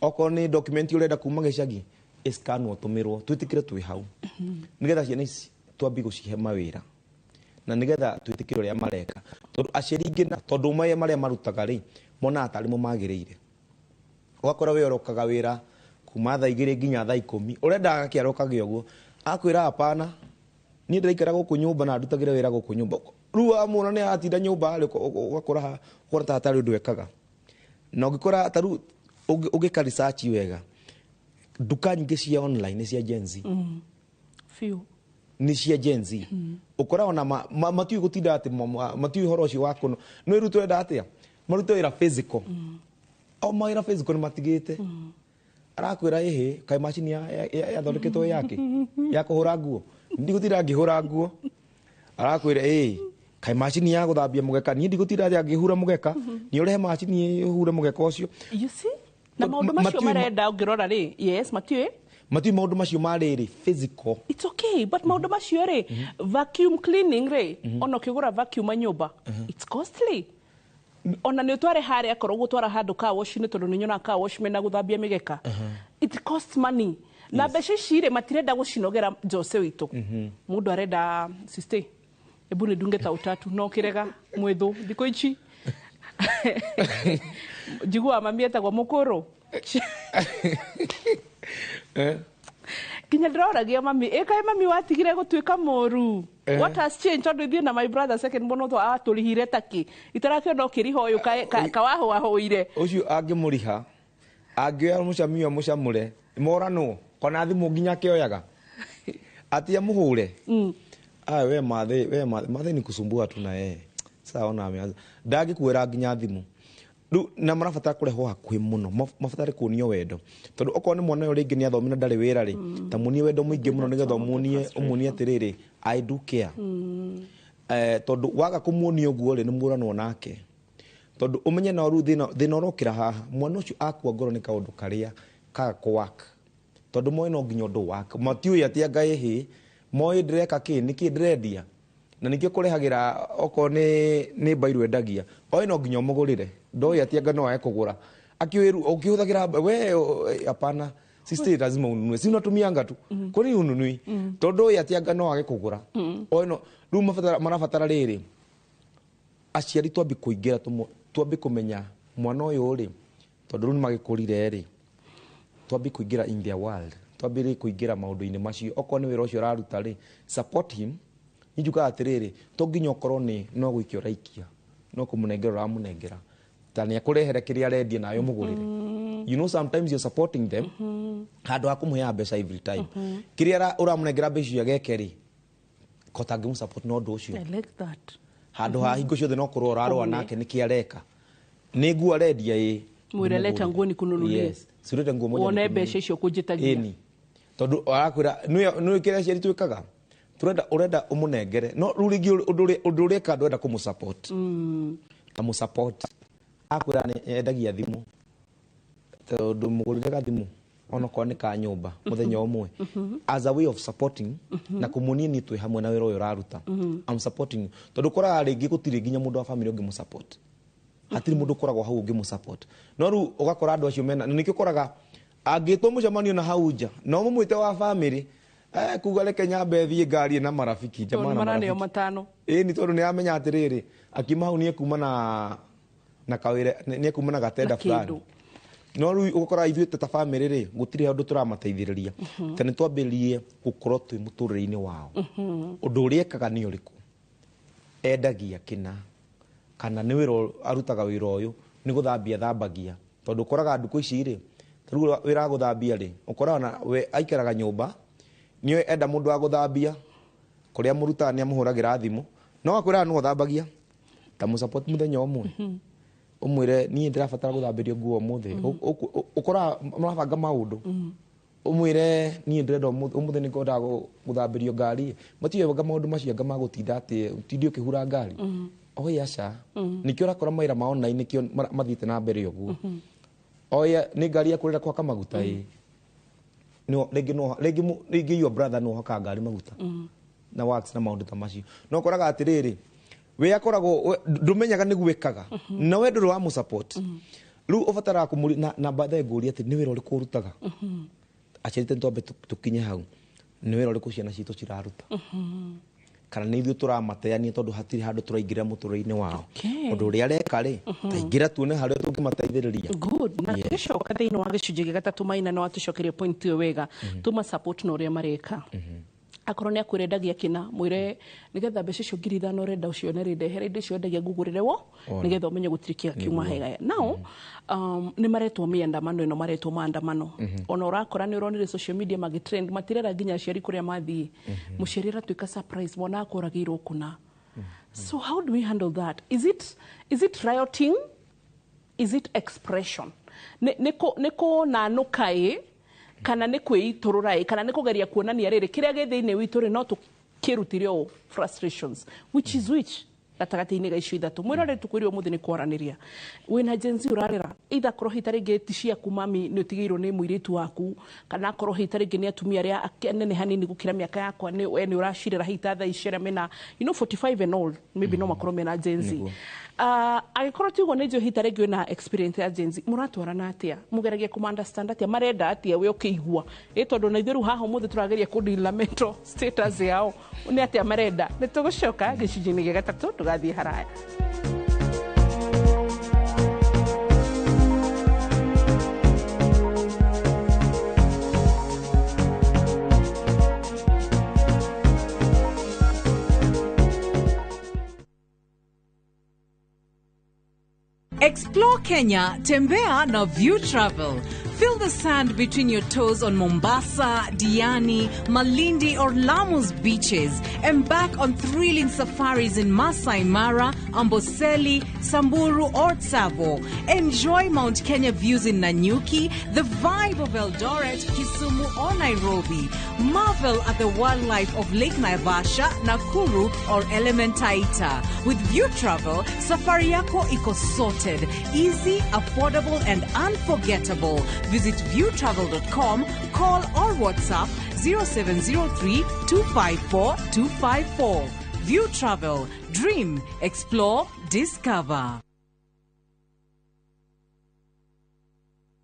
okorwo nĩ document ũrenda kuma gĩcagi ĩscanwo tũmĩrwo, twĩtĩkĩre twĩ hau nĩgetha ciana ici twambie gũcihe mawĩra na nĩgetha twĩtĩkĩre ũrĩa mareka, tondũ aciari aingĩ na tondũ marĩa marutaga rĩ, monaga tarĩ mo magĩrĩire. Ũgakora we ũrokaga wĩra kuma thaa 2 nginya thaa 10, ũrenda agakĩarokage ũguo, akwĩra hapana, niĩ ndĩraikara gũkũ nyũmba na ndutagĩra wĩra gũkũ nyũmba. Rĩu wamwona nĩ aratinda nyũmba rĩ, ũgakora ũkora ta hatarĩ ũndũ ekaga. Na ũngĩkora ta rĩu ũngĩka research wega, nduka nyingĩ cia online nĩ cia Gen Z. Biũ. Nĩ cia Gen Z. Ũkora ona matiũĩ gũtinda atĩ matiũĩ ũhoro ũcio wa kũno. No rĩu tũrenda atĩa? Marute wĩra physical. O mawĩra physical nĩ matigĩte. Arakwĩra ĩhĩ, kaĩ macini yathondeketwo yake ya kũhũra nguo, ndigũtinda ngĩhũra nguo. Arakwĩra ĩĩ, kaĩ macini ya gũthambia mũgeka, niĩ ndigũtinda ngĩhura mũgeka, nĩ ũrehe macini ĩhure mũgeka ũcio. You see? Na maũndũ macio marenda ũngĩrora rĩ, yes, matiũĩ? Matiũĩ maũndũ macio ma rĩrĩ physical. It's okay, but maũndũ macio rĩ, vacuum cleaning rĩ, ona ũkĩgũra vacuum nyũmba, it's costly. Ona nĩ ũtware harĩa akorwo ũgũtwara handũ car wash nĩ tondũ nĩ nyonaga car wash mena gũthambia mĩgeka. It costs money. Na mbeca ici rĩ, matirenda gũcinogera Jose witũ. Mũndũ arenda sister, hebu nidunge ta utatu no kĩrega mwĩthũ thikũ ici. Njiguaga mami etagwo mũkũrũ. Nginya ndĩroragia mami, ĩ kaĩ mami watigire gũtuĩka mũru? What has changed? Tondũ ithuĩ na my brother second born atũrihire takĩ, itarakĩona ũkĩriha ũyũ kawahũahũire. Ũcio angĩmũriha, angĩoya mũcamio amũcamũre, moranwo, kana thimũ nginya akĩoyaga, atĩ amũhũre. Aya, we mathe, we mathe, mathe ni kusumbua tu na yeye. Sasa ona ameanza. Ndangĩkuoera nginya thimũ. Rĩu na marabatara kũrehwo hakuhĩ mũno, mabatare kuonio wendo, tondũ okorwo nĩ mwana ũyũ rĩngĩ nĩ athomire na ndarĩ wĩra rĩ, ta muonie wendo mũingĩ mũno nĩgetha ũmuonie atĩrĩrĩ, I do care. Tondũ waga kũmuonia ũguo rĩ, nĩ mũranwo nake, tondũ ũmenye na rĩu thĩna ũrokĩra haha, mwana ũcio akua ngoro nĩ kaũndũ karĩa kaga kũ work, tondũ moĩ no nginya ũndũ work, matiũĩ atĩ anga ĩhĩ, moĩ ndĩreka kĩ, nĩkĩ ndĩrendia, na ningĩ kũrehagĩra okorwo nĩ mbairũ endagia, oĩ no nginya ũmũgũrĩre, ndoĩ atĩ anga no age kũgũra, akĩũĩ rĩu ũkĩhũthagĩra we, hapana, sister lazima ununue, si unatumianga tu, kwa nini ununui? Tondũ oĩ atĩ anga no age kũgũra. Oĩ no rĩu marabatara rĩrĩ, aciari twambe kũingĩra, twambe kũmenya Mwana ũyũ rĩ, tondũ rĩu nĩ magĩkũrire rĩ, twambie kũingĩra in their world, twambĩrĩrie kũingĩra maũndũ-inĩ macio. Okorwo nĩ wĩra ũcio ũraruta rĩ, support him. Niĩ njugaga atĩrĩrĩ, to nginya ũkorwo nĩ no gũikia ũraikia, no kũmũnengera ũramũnengera, ta nĩ akũrehere kĩrĩa arendia nawe ũmũgũrĩre. You know, sometimes you're supporting them handũ ha kũmũheaga mbeca every time. Kĩrĩa ũramũnengera mbeca icio ageke rĩ, ko tangĩmũ-support na ũndũ ũcio. I like that. Handũ ha hingo ciothe no kũrũa ũrarũa nake nĩkĩ areka, nĩ nguo arendia ĩ. Mwĩre leta nguo nikununulie. Yes, cirĩte nguo moja. Wone mbeca icio kũnjĩtagia. Ĩni, tondũ arakwĩra nĩ kĩrĩa aciari twĩkaga, turenda urenda ũmũnengere, no rĩu rĩngĩ ũndũ ũreka ndwenda kũmũ-support. Amũ-support akwĩra nĩ endagia thimũ, tondũ mũgũrĩre gathimũ onokorwo nĩ ka nyũmba mũthenya ũmwe, as a way of supporting na kũmuonia niĩ twĩ hamwe na wĩra ũyũ ũraruta. I'm supporting you, tondũ ũkoraga rĩngĩ gũtirĩ nginya mũndũ wa family ũngĩmũ-support, hatirĩ mũndũ ũkoragwo hau ũngĩmũ-support. No rĩu ũgakora andũ acio mena, na nĩkĩo ũkoraga angĩtwo mũcemanio na hau nja na ũmũmwĩte wa family, kuga reke nyambe thiĩ ngari na marafiki jamaa na marafiki matano. Ĩni, tondũ nĩ amenya atĩrĩrĩ, akiuma hau nĩ ekuma na kawĩra, nĩ ekuma na gatenda fulani. No rĩu ũgakora ithuĩ ta family rĩ, gũtirĩ ũndũ tũramateithĩrĩria. Ta nĩ twambĩrĩrie gũkorwo twĩ mũtũrĩre-inĩ wao. Ũndũ ũrĩa ekaga nĩ ũrĩkũ, endagia kĩna, kana nĩ wĩra arutaga, wĩra ũyũ nĩ gũthambia thambagia, tondũ ũkoraga ndukũ ici rĩ, tarĩu wĩra wa gũthambia rĩ, ũkoraga we aikaraga nyũmba, nĩ enda mũndũ wa gũthambia, kũrĩa mũrutaga nĩ amũhũragĩra thimũ, no akwĩraga nĩ ũthambagia, ta mũsupport mũthenya ũmwe, ũmwĩre niĩ ndĩrabatara gũthambĩrio nguo ũmũthĩ. Ũkoraga mũrabanga maũndũ, ũmwĩre niĩ ndĩrenda ũmũthĩ nĩ ngwendaga gũthambĩrio ngari, matiũĩ maũndũ macio anga magũtinda atĩ ũtinde ũkĩhura ngari. Oye aca, nĩkĩo ũrakora mawĩra ma online nĩkĩo mathiĩte na mbere ũguo. Oye nĩ ngari yaku ũrenda kũhaka maguta ĩ, rĩngĩ your brother no ũhakaga ngari maguta na wax na maũndũ ta macio. No ũkoraga atĩrĩrĩ, we akoragwo ndũmenyaga nĩguo ĩkaga, na we ndũrĩ wa mũsupport. Rĩu ũbataraga kũmũria na baadaye ngũria atĩ nĩ wĩra ũrĩkũ ũrutaga. Aciari tene twambe tũkinye hau, nĩ wĩra ũrĩkũ ciana citũ ciraruta, kana nĩ ithuĩ tũramateania tondũ hatirĩ handũ tũraingĩra mũtũrĩre-inĩ wao. Ũndũ ũrĩa areka rĩ, taingĩra tuone harĩa tũngĩmateithĩrĩria. Good. Na tũgĩcoka thĩinĩ wa gĩcunjĩ gĩa gatatũ, Maina no atũcokerie point ĩyo wega, tũma support na ũrĩa mareka. Akorwo nĩ akwĩrendagia kĩna, mwĩre nĩgetha mbeca icio 5,000 ũrenda ũcione rĩ, ndehere indo icio endagia ngũgũrĩre wo, nĩgetha ũmenye gũtirĩ kĩga kiuma hega. Now nĩ maretwo mĩandamano ĩno, maretwo maandamano. Ona ũrakora nĩ ũronire social media magĩtrend, matirera nginya aciari kũrĩa mathiĩ. Mũciari aratuĩka surprise, mwana akoragĩirwo kũna. So how do we handle that? Is it rioting? Is it expression? Nĩ kũnanũka ĩ, kana nĩ kwĩitũrũra ĩ, kana nĩ kũgeria kuonania rĩrĩ kĩrĩa gĩ thĩinĩ witũ rĩ, no tũkĩrutire ũũ frustrations, which is which gatagatĩ-inĩ ga icio ithatũ. Mwĩrore tũkwĩre ũmũthĩ nĩ kwaranĩria wĩna Gen Z ũrarera, either akorwo hita rĩngĩ ti ciaku mami, nĩ ũtigĩirwo nĩ mũirĩtu waku, kana akorwo hita rĩngĩ nĩ atumia arĩa anene hanini gũkĩra mĩaka yakwa, nĩ we nĩ ũracirera hita thaa ici arĩa mena, you know, 45 and old, maybe no makorwo mena Gen Z. Angĩkorwo ti ũguo, nĩ njũĩ hita rĩngĩ wĩna experience ya Gen Z, mũratwarana atĩa, mũgeragia kũma understand atĩa, marenda atĩa we ũkĩigua ĩ, tondũ na ithuĩ rĩu haha ũmũthĩ tũrageria kũdeal na mental status yao, nĩ atĩa marenda. Nĩ tũgũcoka gĩcunjĩ-inĩ gĩa gatatũ, ndũgathiĩ haraya. Explore Kenya, Tembea na View Travel. Feel the sand between your toes on Mombasa, Diani, Malindi or Lamu's beaches. Embark on thrilling safaris in Masai Mara, Amboseli, Samburu or Tsavo. Enjoy Mount Kenya views in Nanyuki, the vibe of Eldoret, Kisumu or Nairobi. Marvel at the wildlife of Lake Naivasha, Nakuru or Elementaita. With View Travel, safari yako iko sorted. Easy, affordable and unforgettable. Visit viewtravel.com, call or WhatsApp 0703 254 254. View Travel. Dream, explore, discover.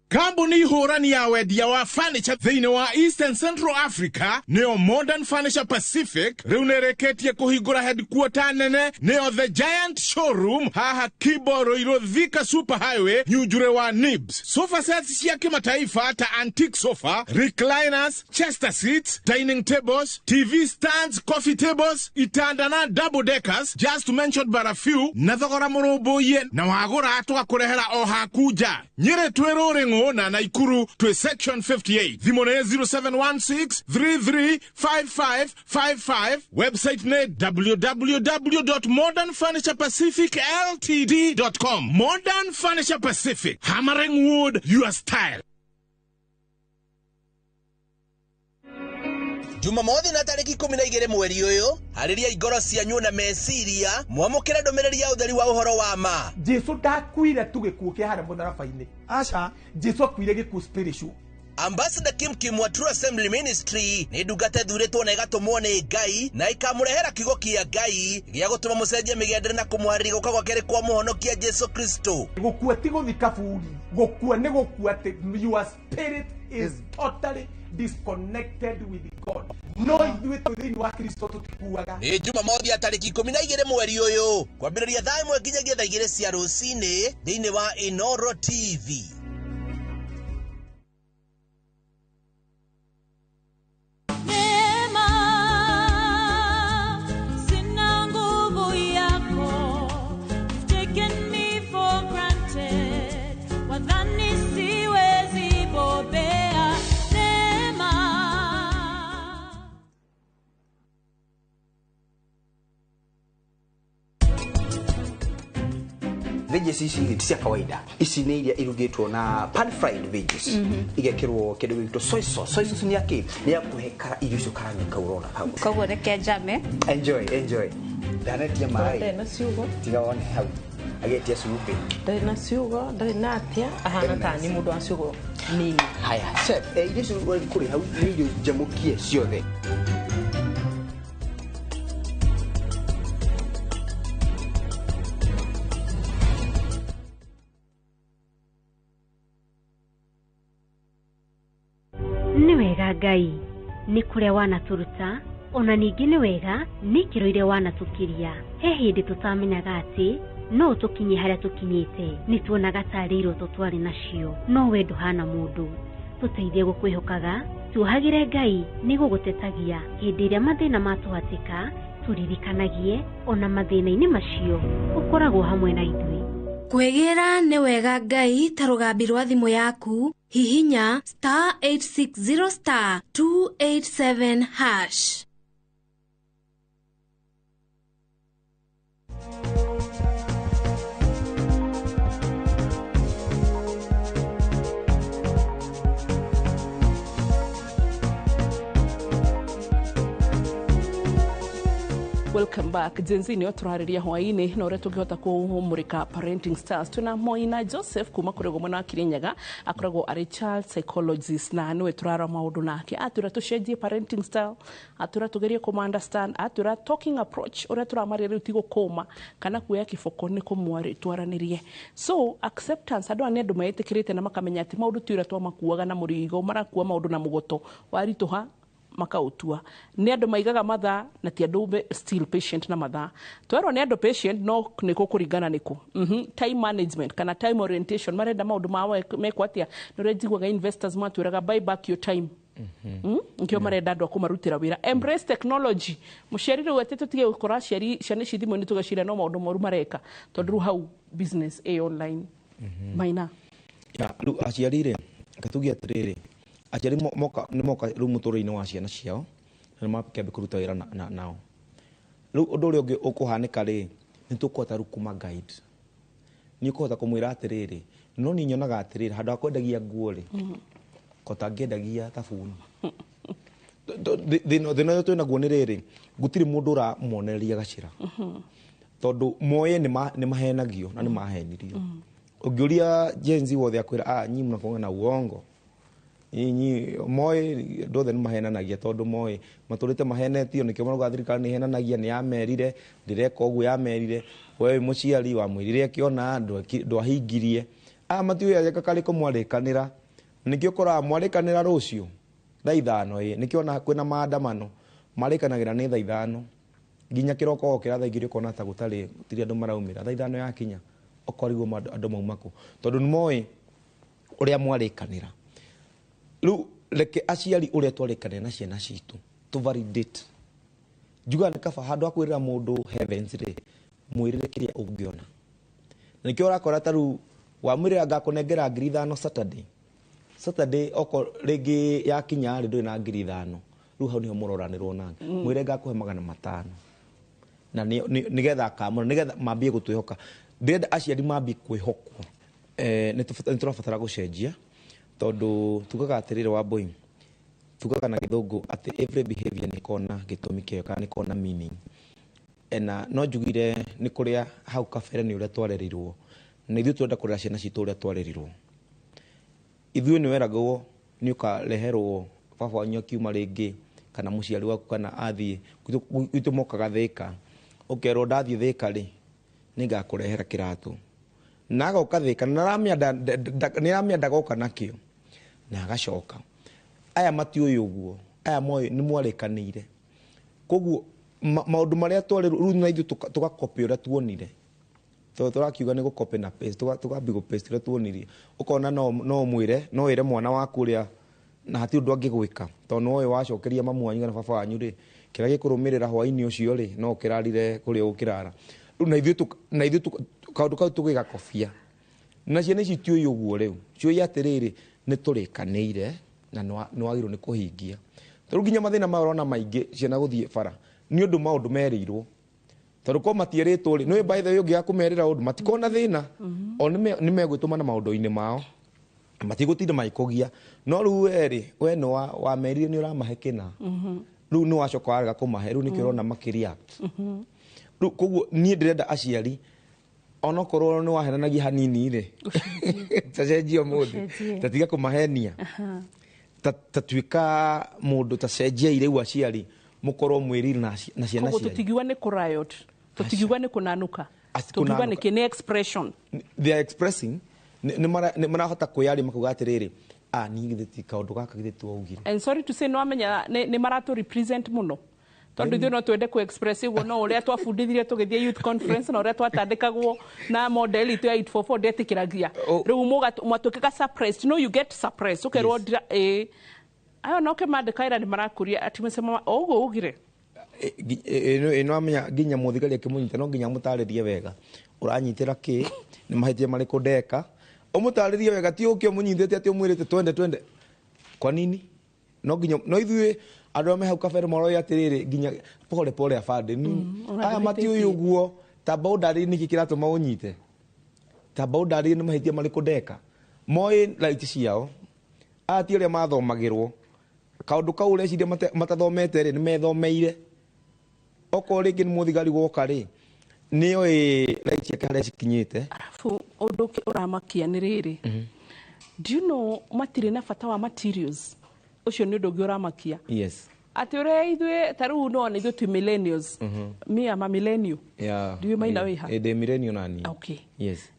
Kambuni hũrani ya wendia wa furniture thĩinĩ wa East and Central Africa nĩyo Modern Furniture Pacific rĩu nĩrĩkĩtie kũhingũra headquarter nene nĩyo The Giant Showroom haha Kibo Ruiru Thika Super Highway Nyunjure wa Nibs. Sofa sets cia kimataifa ta antique sofa, recliners, chester seats, dining tables, TV stands, coffee tables, itanda na double deckers, just to mention but a few, na thogora mũrũmbũiye na wagũra tũgakũrehera o haku nja. Nyĩrĩ twĩ Rũrĩng'ũ na Naikuru twĩ section 58. Thimũ nĩ 0716 335555. Website nĩ www.modernfurniturepacificltd.com. Modern Furniture Pacific, hammering wood your style. Jumamothi na tariki 12 mweri uyu hariria ingoro cianyu na meciria mwamukire ndumiriri ya utheri wa uhoro wa ma. Jesu ndakuire tu gikuo kia haria mutharaba-ini, aca Jesu akuire gikuo spiritual. Ambassador Kim Kim wa True Assembly Ministry ni ndungata ĩthuurĩtwo na ĩgatũmwo nĩ Ngai na ĩkamũrehera kiugo kĩa Ngai gĩa gũtũma mũcenjie mĩgendere na kũmũharĩria gũka gwa kerĩ kwa mũhonokia Jesu Kristo. Gũkua ti gũthi kaburi, gũkua nĩ gũkua atĩ your spirit is totally disconnected with God. No ithuĩ twĩ thĩinĩ wa Kristo tũtikuaga. Nĩ Jumamothi ya tarĩki 12 mweri ũyũ kwambĩrĩria thaa 1 nginyagia thaa 2 cia rũcinĩ thĩinĩ wa Inoro TV. Veggies ici ti cia kawaida, ici nĩ iria irugĩtwo na pan fried veggies, igekĩrwo kĩndũ gĩgwĩtwo soy sauce. Soy sauce nĩ yakĩ? Nĩ ya kũhe irio icio karangi kau ũrona hau. Koguo reke njame. Enjoy, enjoy. Ndanetia maĩ. Ndarĩ na ciugo. Tiga wone hau. Agĩtia cumbĩ. Ndarĩ na ciugo, ndarĩ na atia, ahana ta ni mũndũ wa ciugo nini. Haya, chef, irio icio ũrathiĩ kũrĩa hau nĩ irio njamũkie ciothe. Nĩ wega Ngai nĩ kũrĩa wanatũruta, ona ningĩ nĩ wega nĩ ikĩro iria wanatũkiria. He hĩndĩ tũtamenyaga atĩ no tũkinye harĩa tũkinyĩte, nĩ tuonaga tarĩ iroto twarĩ nacio, no we ndũhana mũndũ. Tũteithie gũkwĩhokaga, tuohagĩre Ngai nĩ gũgũtetagia hĩndĩ ĩrĩa mathĩna matũhatĩka, tũririkanagie ona mathĩna-inĩ macio ũkoragwo hamwe na ithuĩ. Kwĩgĩra nĩ wega Ngai ta rũgambi rwa thimũ yaku, hihinya star 860 star 287 hash. Welcome back. Gen Z nĩyo tũrarĩria hwaĩ-inĩ na ũrĩa tũngĩhota kũmũrĩka parenting styles. Twĩna Moina Joseph kuma kũrĩ ũguo mwena wa Kirinyaga, akoragwo arĩ child psychologist na nĩwe tũrarora maũndũ nake. Atwĩra tũcenjie parenting style, atwĩra tũgerie kũma understand, atwĩra talking approach ũrĩa tũramaria rĩu ti gũkũma kana kuoya kĩboko nĩ kũmwaranĩrie. So acceptance, andũ aya nĩ andũ metĩkĩrĩte na makamenya atĩ maũndũ ti ũrĩa twamakuaga na mũrigo, marakua maũndũ na mũgoto waritũha makautua. Nĩ andũ maigaga mathaa na ti andũ still patient na mathaa. Twerwo nĩ andũ patient no nĩ kũringana nĩkũ. Time management kana time orientation, marenda maũndũ mao mekwo atĩa. Nĩ ũrĩa njiguaga investors matwĩraga buy back your time. Nkĩo marenda andũ a kũmarutĩra wĩra. Embrace technology. Mũciari rĩu atĩ tũtige gũkora aciari ciana ici thimũ-inĩ tũgeciria no maũndũ moru mareka, tondũ rĩu hau business ĩ online. Maina. Rĩu aciari rĩ, reke tuge atĩrĩrĩ, aciari moka nĩ moka rĩu mũtũrĩre-inĩ wa ciana ciao na nĩ makĩambia kũruta wĩra nao. Rĩu ũndũ ũrĩa ũngĩ ũkũhanĩka rĩ, nĩ tũkũhota rĩu kũma guide. Nĩ ũkũhota kũmwĩra atĩrĩrĩ, no niĩ nyonaga atĩrĩrĩ, handũ ha kwendagia nguo rĩ, kota ngĩendagia thabuni. Thĩna ũrĩa twĩnaguo nĩ rĩrĩ, gũtirĩ mũndũ ũramonereria gacĩra, tondũ moĩ nĩ mahenagio na nĩ mahenirio. Ũngĩũria Gen Z wothe akwĩra, ah, nyinyi mnakuanga na uongo. Nyinyi moĩ andũ othe nĩ mahenanagia, tondũ moĩ matũrĩte mahenetio, nĩkĩo marauga thirikari nĩ ĩhenanagia, nĩ yamerire ndĩreka ũguo, yamerire we wĩ mũciari wamwĩrire akĩona ndwahingirie. Aya matiũĩ anga karĩkũ mwarĩkanĩra. Nĩkĩo ũkoraga mwarĩkanĩra rũciũ thaa 5 ĩ nĩkĩo ona kwĩna maandamano marĩkanagĩra nĩ thaa 5 nginya kĩroko wokĩra thaa 2 ũkona ta gũtarĩ gũtirĩ andũ maraumĩra. Thaa 5 yakinya ũkorigwo andũ mauma kũ, tondũ nĩmoĩ ũrĩa mwarĩkanĩra. Rĩu reke aciari ũrĩa twarĩkanĩra na ciana citũ tũ validate. Njugaga nĩ kaba handũ ha kwĩrĩra mũndũ heavens rĩ, mwĩrĩre kĩrĩa ũngĩona. Na nĩkĩo ũrakora ta rĩu wamwĩrĩra ngakũnengera 5,000 Saturday. Saturday oko rĩngĩ yakinya rĩ ndũrĩ na 5,000. Rĩu hau nĩho mũroranĩrwo nake. Mwĩre ngakũhe 500. Na nĩgetha akamũra, nĩgetha mambie gũtwĩhoka. Ndĩrenda aciari mambie kwĩhokwo. Nĩ tũrabatara gũcenjia tondũ tugaga atĩrĩrĩ Wambũi, tugaga na gĩthũngũ atĩ every behavior nĩ ĩkoragwo na gĩtũmi kĩayo kana nĩ ĩkoragwo na meaning. Na no njugire nĩ kũrĩa hau kabere nĩ ũrĩa twarerirwo, na ithuĩ tũrenda kũrera ciana citũ ũrĩa twarerirwo. Ithuĩ nĩ weragwo nĩ ũkareherwo baba wanyu akiuma rĩngĩ kana mũciari waku kana athiĩ gwitũ mokaga Thĩka, ũkerwo ndathiĩ Thĩka rĩ nĩngakũrehera kĩratũ, na agoka Thĩka na nĩaramĩa ndagoka nakĩo na agacoka. Aya matiũĩ ũguo, aya moĩ nĩ mwarĩkanĩire. Koguo maũndũ marĩa twarĩ rĩu na ithuĩ tũgakopĩ ũrĩa tuonire, tondũ tũrakiuga nĩ gũkopĩ na paste, tũkambia gũ paste ũrĩa tuonire. Ũkona no ũmwĩre, no wĩre mwana waku ũrĩa na hatirĩ ũndũ angĩgwĩka, tondũ nĩwoĩ wacokeria mamu wanyu kana baba wanyu rĩ, kĩrĩa gĩkũrũmĩrĩra hwaĩ-inĩ ũcio rĩ, no ũkĩrarire kũrĩa ũkĩrara. Rĩu na ithuĩ kaũndũ kau tũgĩgakobia. Na ciana ici itiũĩ ũguo rĩu, ciũĩ atĩrĩrĩ, nĩ tũrĩkanĩire na nĩwagĩrĩirwo nĩ kũhingia. Tondũ nginya mathĩna maya ũrona maingĩ ciana gũthiĩ bara nĩ ũndũ maũndũ merĩirwo. Tondũ korwo matierĩtwo rĩ, nĩũĩ by the way ũngĩaga kũmerĩra ũndũ matikorwo na thĩna. O nĩ megwĩtũma na maũndũ-inĩ mao, matigũtinda magĩkũgia. No rĩu we rĩ, we nĩ wamerire nĩ ũramahe kĩna. Rĩu nĩ wacoka warega kũmahe, rĩu nĩkĩo ũrona makĩreact. Rĩu koguo niĩ ndĩrenda aciari onokorwo nĩ wahenanagia hanini rĩ, tacenjia ũmũthĩ, tatiga kũmahenia, tatuĩka mũndũ, tacenjiai rĩu aciari mũkorwo mwĩrire na ciana Koguo cianyu. tũtingiuga nĩ kũ riot, tũtingiuga nĩ kũnanuka, tũngiuga nĩ kĩ, nĩ expression. They are expressing, nĩ marahota kwĩyaria makauga atĩrĩrĩ, niĩ githĩ ti kaũndũ gaka githĩ ti waugire. And sorry to say, nĩwamenya nĩ maratũ represent mũno. Tondũ ithuĩ no twende kũ express ũguo, no ũrĩa twabundithirie tũgĩthiĩ youth conference na ũrĩa twatandĩkagwo na model itũ ya 844 ndetĩkĩragia. Rĩu mwatuĩkaga suppressed. No, you get suppressed. Ũkerwo ayo no kĩmandĩka ĩra nĩ marakũria atĩ mesema ũguo ugire. Ĩno amenya nginya mũthigari akĩmũnyita no nginya mũtarĩrie wega ũranyitĩra kĩ, nĩ mahĩtia marĩkũ ndeka, ũmũtarĩrie wega, ti ũke ũmũnyitĩte atĩ ũmwĩrĩte twende twende. Kwa nini? No nginya no ithuĩ andũ arĩa me hau kabere maroĩ atĩrĩrĩ, nginya pole pole afande, aya matiũĩ ũguo, tamba ũndarĩrie nĩkĩ kĩratũma ũnyite, tamba ũndarĩrie nĩ mahĩtia marĩkũ ndeka. Moĩ right ciao, aya ti arĩa mathomagĩrwo kaũndũ kau ũreciria matathomete rĩ, nĩ methomeire. Okorwo rĩngĩ nĩ mũthigari woka rĩ, nĩoĩ right ciake harĩa cikinyĩte. Arabu ũndũ ũngĩ ũramakia nĩ rĩrĩ, do you know matirĩ na bata wa materials? Ũcio nĩ ũndũ ũngĩ ũramakia. Atĩ ũrĩa ithuĩ ta rĩu no nĩ ithuĩ twĩ millennials. Me am a millennial. Do you mind wĩ ha? Ndĩ millennial na niĩ. Okay.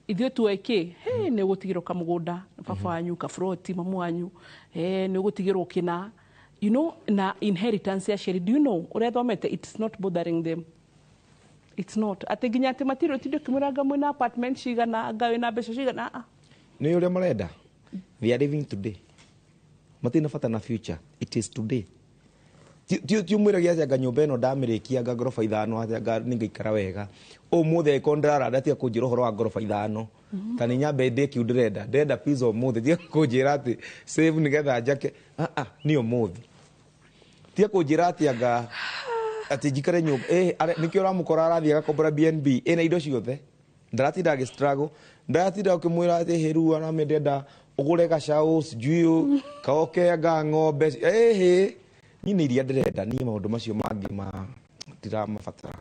Ithuĩ tuoĩ kĩ? He, nĩ ũgũtigĩrwo kamũgũnda, baba wanyu, kaburoti, mamu wanyu. He, nĩ ũgũtigĩrwo kĩna. You know, na inheritance ya aciari, do you know ũrĩa thomete, it's not bothering them. It's not. Atĩ nginya atĩ matirĩ ũtinde ũkĩmwĩra anga mwĩna apartment cigana, anga wĩna mbeca cigana. Nĩ ũrĩa marenda. They are living today. Matirĩ na bata na future. It is today. Ti ũmwĩragia atĩ anga nyũmba ĩno ndamĩrĩkia anga ngoroba 5 atĩ anga nĩngaikara wega. Ũmũthĩ angĩkorwo ndĩraranda tiga kũnjĩra ũhoro wa ngoroba 5. Ta nĩ nyambe ndĩe kĩu ndĩrenda. Ndĩrenda pizza ũmũthĩ, tiga kũnjĩra atĩ save nĩgetha njake. Nĩ ũmũthĩ. Tiga kũnjĩra atĩ anga atĩ njikare nyũmba. Nĩkĩo ũramũkora arathiĩ agakombora BNB ĩna indo ciothe. Ndaratinda agĩ struggle. Ndaratinda ũkĩmwĩra atĩ hĩ rĩu ona ndĩrenda ũgũre gacaũ sijui kaoke anga ng'ombe. Hĩ, niĩ nĩ iria ndĩrenda, niĩ maũndũ macio mangĩ ma ndiramabatara.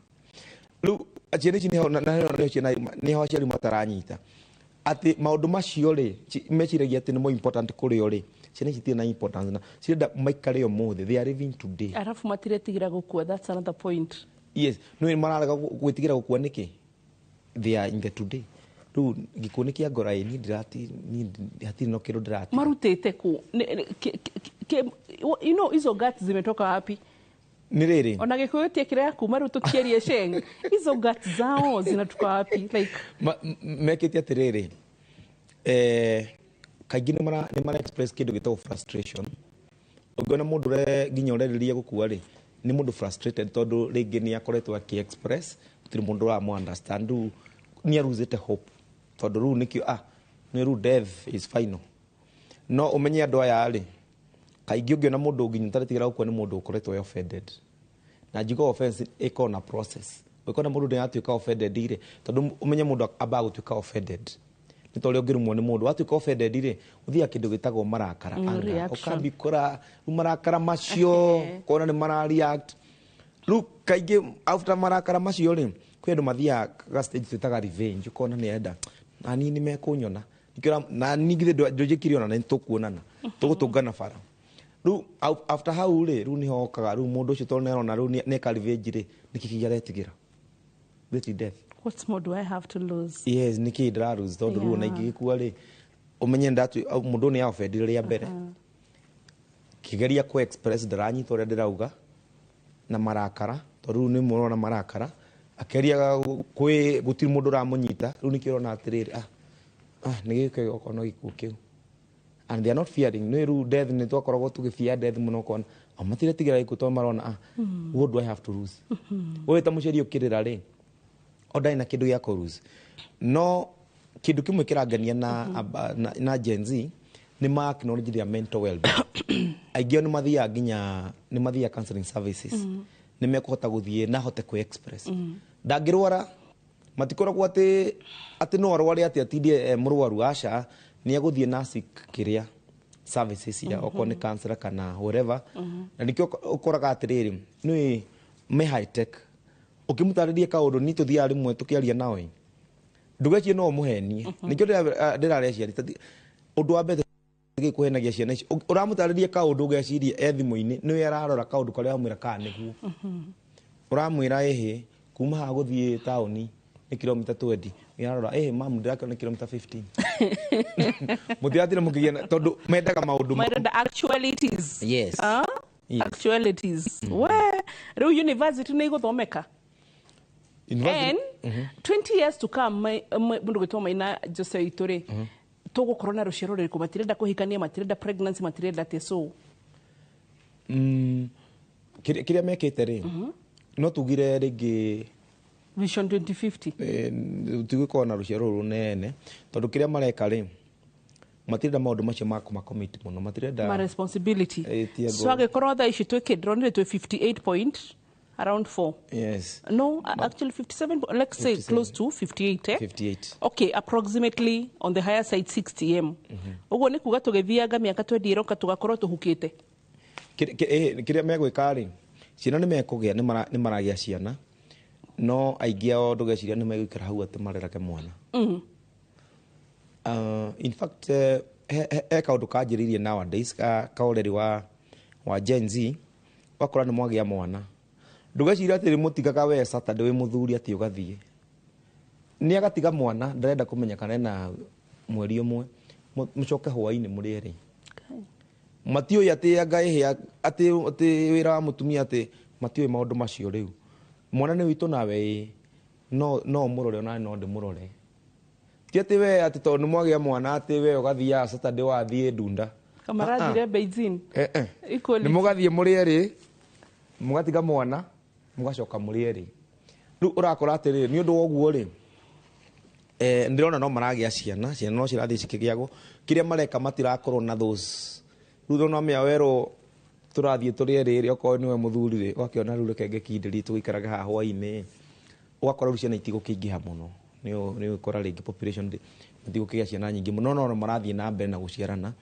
Rĩu ciana ici nĩho, na nĩho ciana, nĩho aciari mataranyita atĩ maũndũ macio rĩ, meciragia atĩ nĩmo important kũrĩ o rĩ, ciana ici itirĩ na importance na cirenda maikare ũmũthĩ, they are living today. Arabu matiretigĩra gũkua, that's another point. Yes, nĩ mararega gwĩtigĩra gũkua nĩkĩ? They are in the today. Rĩu gĩkuũ nĩ kĩa ngora, ĩ niĩ ndirati, niĩ hatirĩ no kĩndũ ndĩrati. Marutĩte kũ? Hizo guts zimetoka wapi? Nĩ rĩrĩ. Ona Gĩkũyũ tiekĩra kuma rĩu tũtiarie Sheng, hizo guts zao zinatoka wapi, like? Mekĩte atĩrĩrĩ, kaingĩ nĩ mara express kĩndũ gĩtagwo frustration. Ũngĩona mũndũ nginya ũrerĩria gũkua rĩ, nĩ mũndũ frustrated, tondũ rĩngĩ nĩ akoretwo akĩ express, gũtirĩ mũndũ ũramũ understand. Rĩu nĩ arusĩte hope, tondũ rĩu nĩkĩo nĩ rĩu death is final. No ũmenye andũ aya rĩ, kaingĩ ũngĩona mũndũ nginya ũtaretigĩra gũkua, nĩ mũndũ ũkoretwo e offended. Na njigo offense ĩkoragwo na process. Ũngĩkona mũndũ nĩ aratuĩka offended rĩ, tondũ ũmenye mũndũ ambaga gũtuĩka offended nĩ ta ũrĩa ũngĩrumwo nĩ mũndũ. Watuĩka offended rĩ, ũthiaga kĩndũ gĩtagwo marakara, anger. Reaction. Ũkambi kũra rĩu marakara macio, kona nĩ mara react. Rĩu kaingĩ after marakara macio rĩ, kwĩ andũ mathiaga ga stage twĩtaga revenge. Ũkona nĩ enda na niĩ nĩ mekũnyona. Nĩkĩo na niĩ githĩ ndũnjĩkire ona nĩ tũkuonana, tũgũtũngana bara. Rĩu after hau rĩ, rĩu nĩho okaga rĩu mũndũ ũcio, tondũ nĩarona rĩu nĩeka revenge rĩ, nĩkĩ kĩngĩ aretigĩra? That is death. What more do I have to lose? Yes, nĩkĩ ndĩra lose? Tondũ rĩu ona ingĩgĩkua rĩ, ũmenye ndatu mũndũ nĩ offendire rĩa mbere, kĩgeria kũ express ndaranyita ũrĩa ndĩrauga na marakara, tondũ rĩu nĩ mũrona marakara akĩaria kwĩ gũtirĩ mũndũ ũramũnyita. Rĩu nĩkĩo ũrona atĩrĩrĩ, nĩ gĩũke okorwo no gĩkuũ kĩu, and they are not fearing. Nĩ rĩu death, nĩ twakoragwo tũgĩbia death mũno, ũkona o matiretigĩra gĩkuũ tondũ marona, what do I have to lose? Wewe ta mũciari ũkĩrĩra rĩ, o ndarĩ na kĩndũ gĩa kũ lose. No kĩndũ kĩmwe kĩrangenia na Gen Z nĩ ma acknowledge their mental well-being. Aingĩ ao nĩ mathiaga nginya nĩ mathiaga counseling services, nĩ mekũhota gũthiĩ na ahote kwĩ express. Ndangĩrwara, matikoragwo atĩ no arware atĩ atindie mũrwaru, aca. Nĩ egũthiĩ na seek kĩrĩa services ya okorwo nĩ counselor kana whatever. Na nĩkĩo ũkoraga atĩrĩrĩ, nĩ me high tech. Ũkĩmũtarĩria kaũndũ, ni tũthiaga rĩmwe tũkĩaria nao ĩ, ndũgecirie no ũmũhenie. Nĩkĩo ndĩraria aciari ũndũ wa mbere gĩkũhenagia ciana ici. Ũramũtarĩria kaũndũ, ũgeciria e thimũ-inĩ nĩwe ararora kaũndũ karĩa wamwĩra kana nĩguo ũramwĩra. Ĩhĩ, kuma haha gũthiĩ taũni nĩ kilomita 20. Ararora, ĩhĩ mamu, ndĩrakĩona nĩ kilomita 15. Mũtiratire mũkĩgĩa, tondũ mendaga maũndũ Marenda actualities. Yes. Ah? Yes. Actualities. We rĩu university nĩ igũthomeka. University- And 20 years to come, mũndũ gwĩtwo Maina Jose witũ rĩ, tũgũkorwo na rũciaro rũrĩkũ? Matirenda kũhikania, matirenda pregnancy, matirenda atĩ so Kĩrĩa mekĩte rĩ, no tugire rĩngĩ Vision 2050. Tugĩkorwo na rũciaro rũnene, tondũ kĩrĩa mareka rĩ, matirenda maũndũ macio ma kũmacommit mũno, matirenda ma responsibility. Tia So angĩkorwo thaa ici twĩkĩ, ndĩronire twĩ 58 point around 4. Yes. No, actually 57, let's say 57. close to 58, eh? 58. Okay, approximately on the higher side 60 m. Ũguo nĩ kuga tũgĩthianga mĩaka 20 ĩroka tũgakorwo tũhukĩte. Kĩrĩa megwĩka rĩ, ciana nĩ mekũgĩa, nĩ maragĩa ciana, no aingĩ ao ndũgeciria nĩ megũikara hau atĩ marerage mwana. In fact, he kaũndũ kanjĩrĩirie nowadays ka ũreri wa Gen Z. Wakora nĩ mwagĩa mwana, ndũgeciria atĩ mũtigaga we Saturday wĩ mũthuri atĩ ũgathiĩ, nĩ agatiga mwana, ndarenda kũmenya kana ena mweri ũmwe. Mũcoke hwaĩ-inĩ mũrĩ erĩ. Matiũĩ atĩ anga ĩhĩ atĩ wĩra wa mũtumia, atĩ matiũĩ maũndũ macio. Rĩu mwana nĩ witũ nawe ĩ, no ũmũrore onawe no ndĩmũrore. Ti atĩ we atĩ tondũ nĩ mwagĩa mwana atĩ we ũgathiaga Saturday wathiĩ ndunda. Kamarathire Beijing. Eh, eh. Equality. Nĩ mũgathiĩ mũrĩ erĩ, mũgatiga mwana, mũgacoka mũrĩ erĩ. Rĩu ũrakora atĩrĩrĩ, nĩ ũndũ wa ũguo rĩ, ndĩrona no maragĩa ciana, ciana no cirathiĩ cikĩgĩagwo. Kĩrĩa mareka, matirakorwo na those. Rĩu no mĩa werwo tũrathiĩ tũrĩ erĩ rĩ, okorwo nĩwe mũthuri rĩ, ũgakĩona rĩu reke ngĩkindĩrie tũgĩikarage haha hwaĩ-inĩ. Ũgakora rĩu ciana itigũkĩingĩha mũno, nĩ ũgũkora rĩngĩ population matigũkĩgĩa ciana nyingĩ mũno, no marathiĩ na mbere na gũciarana,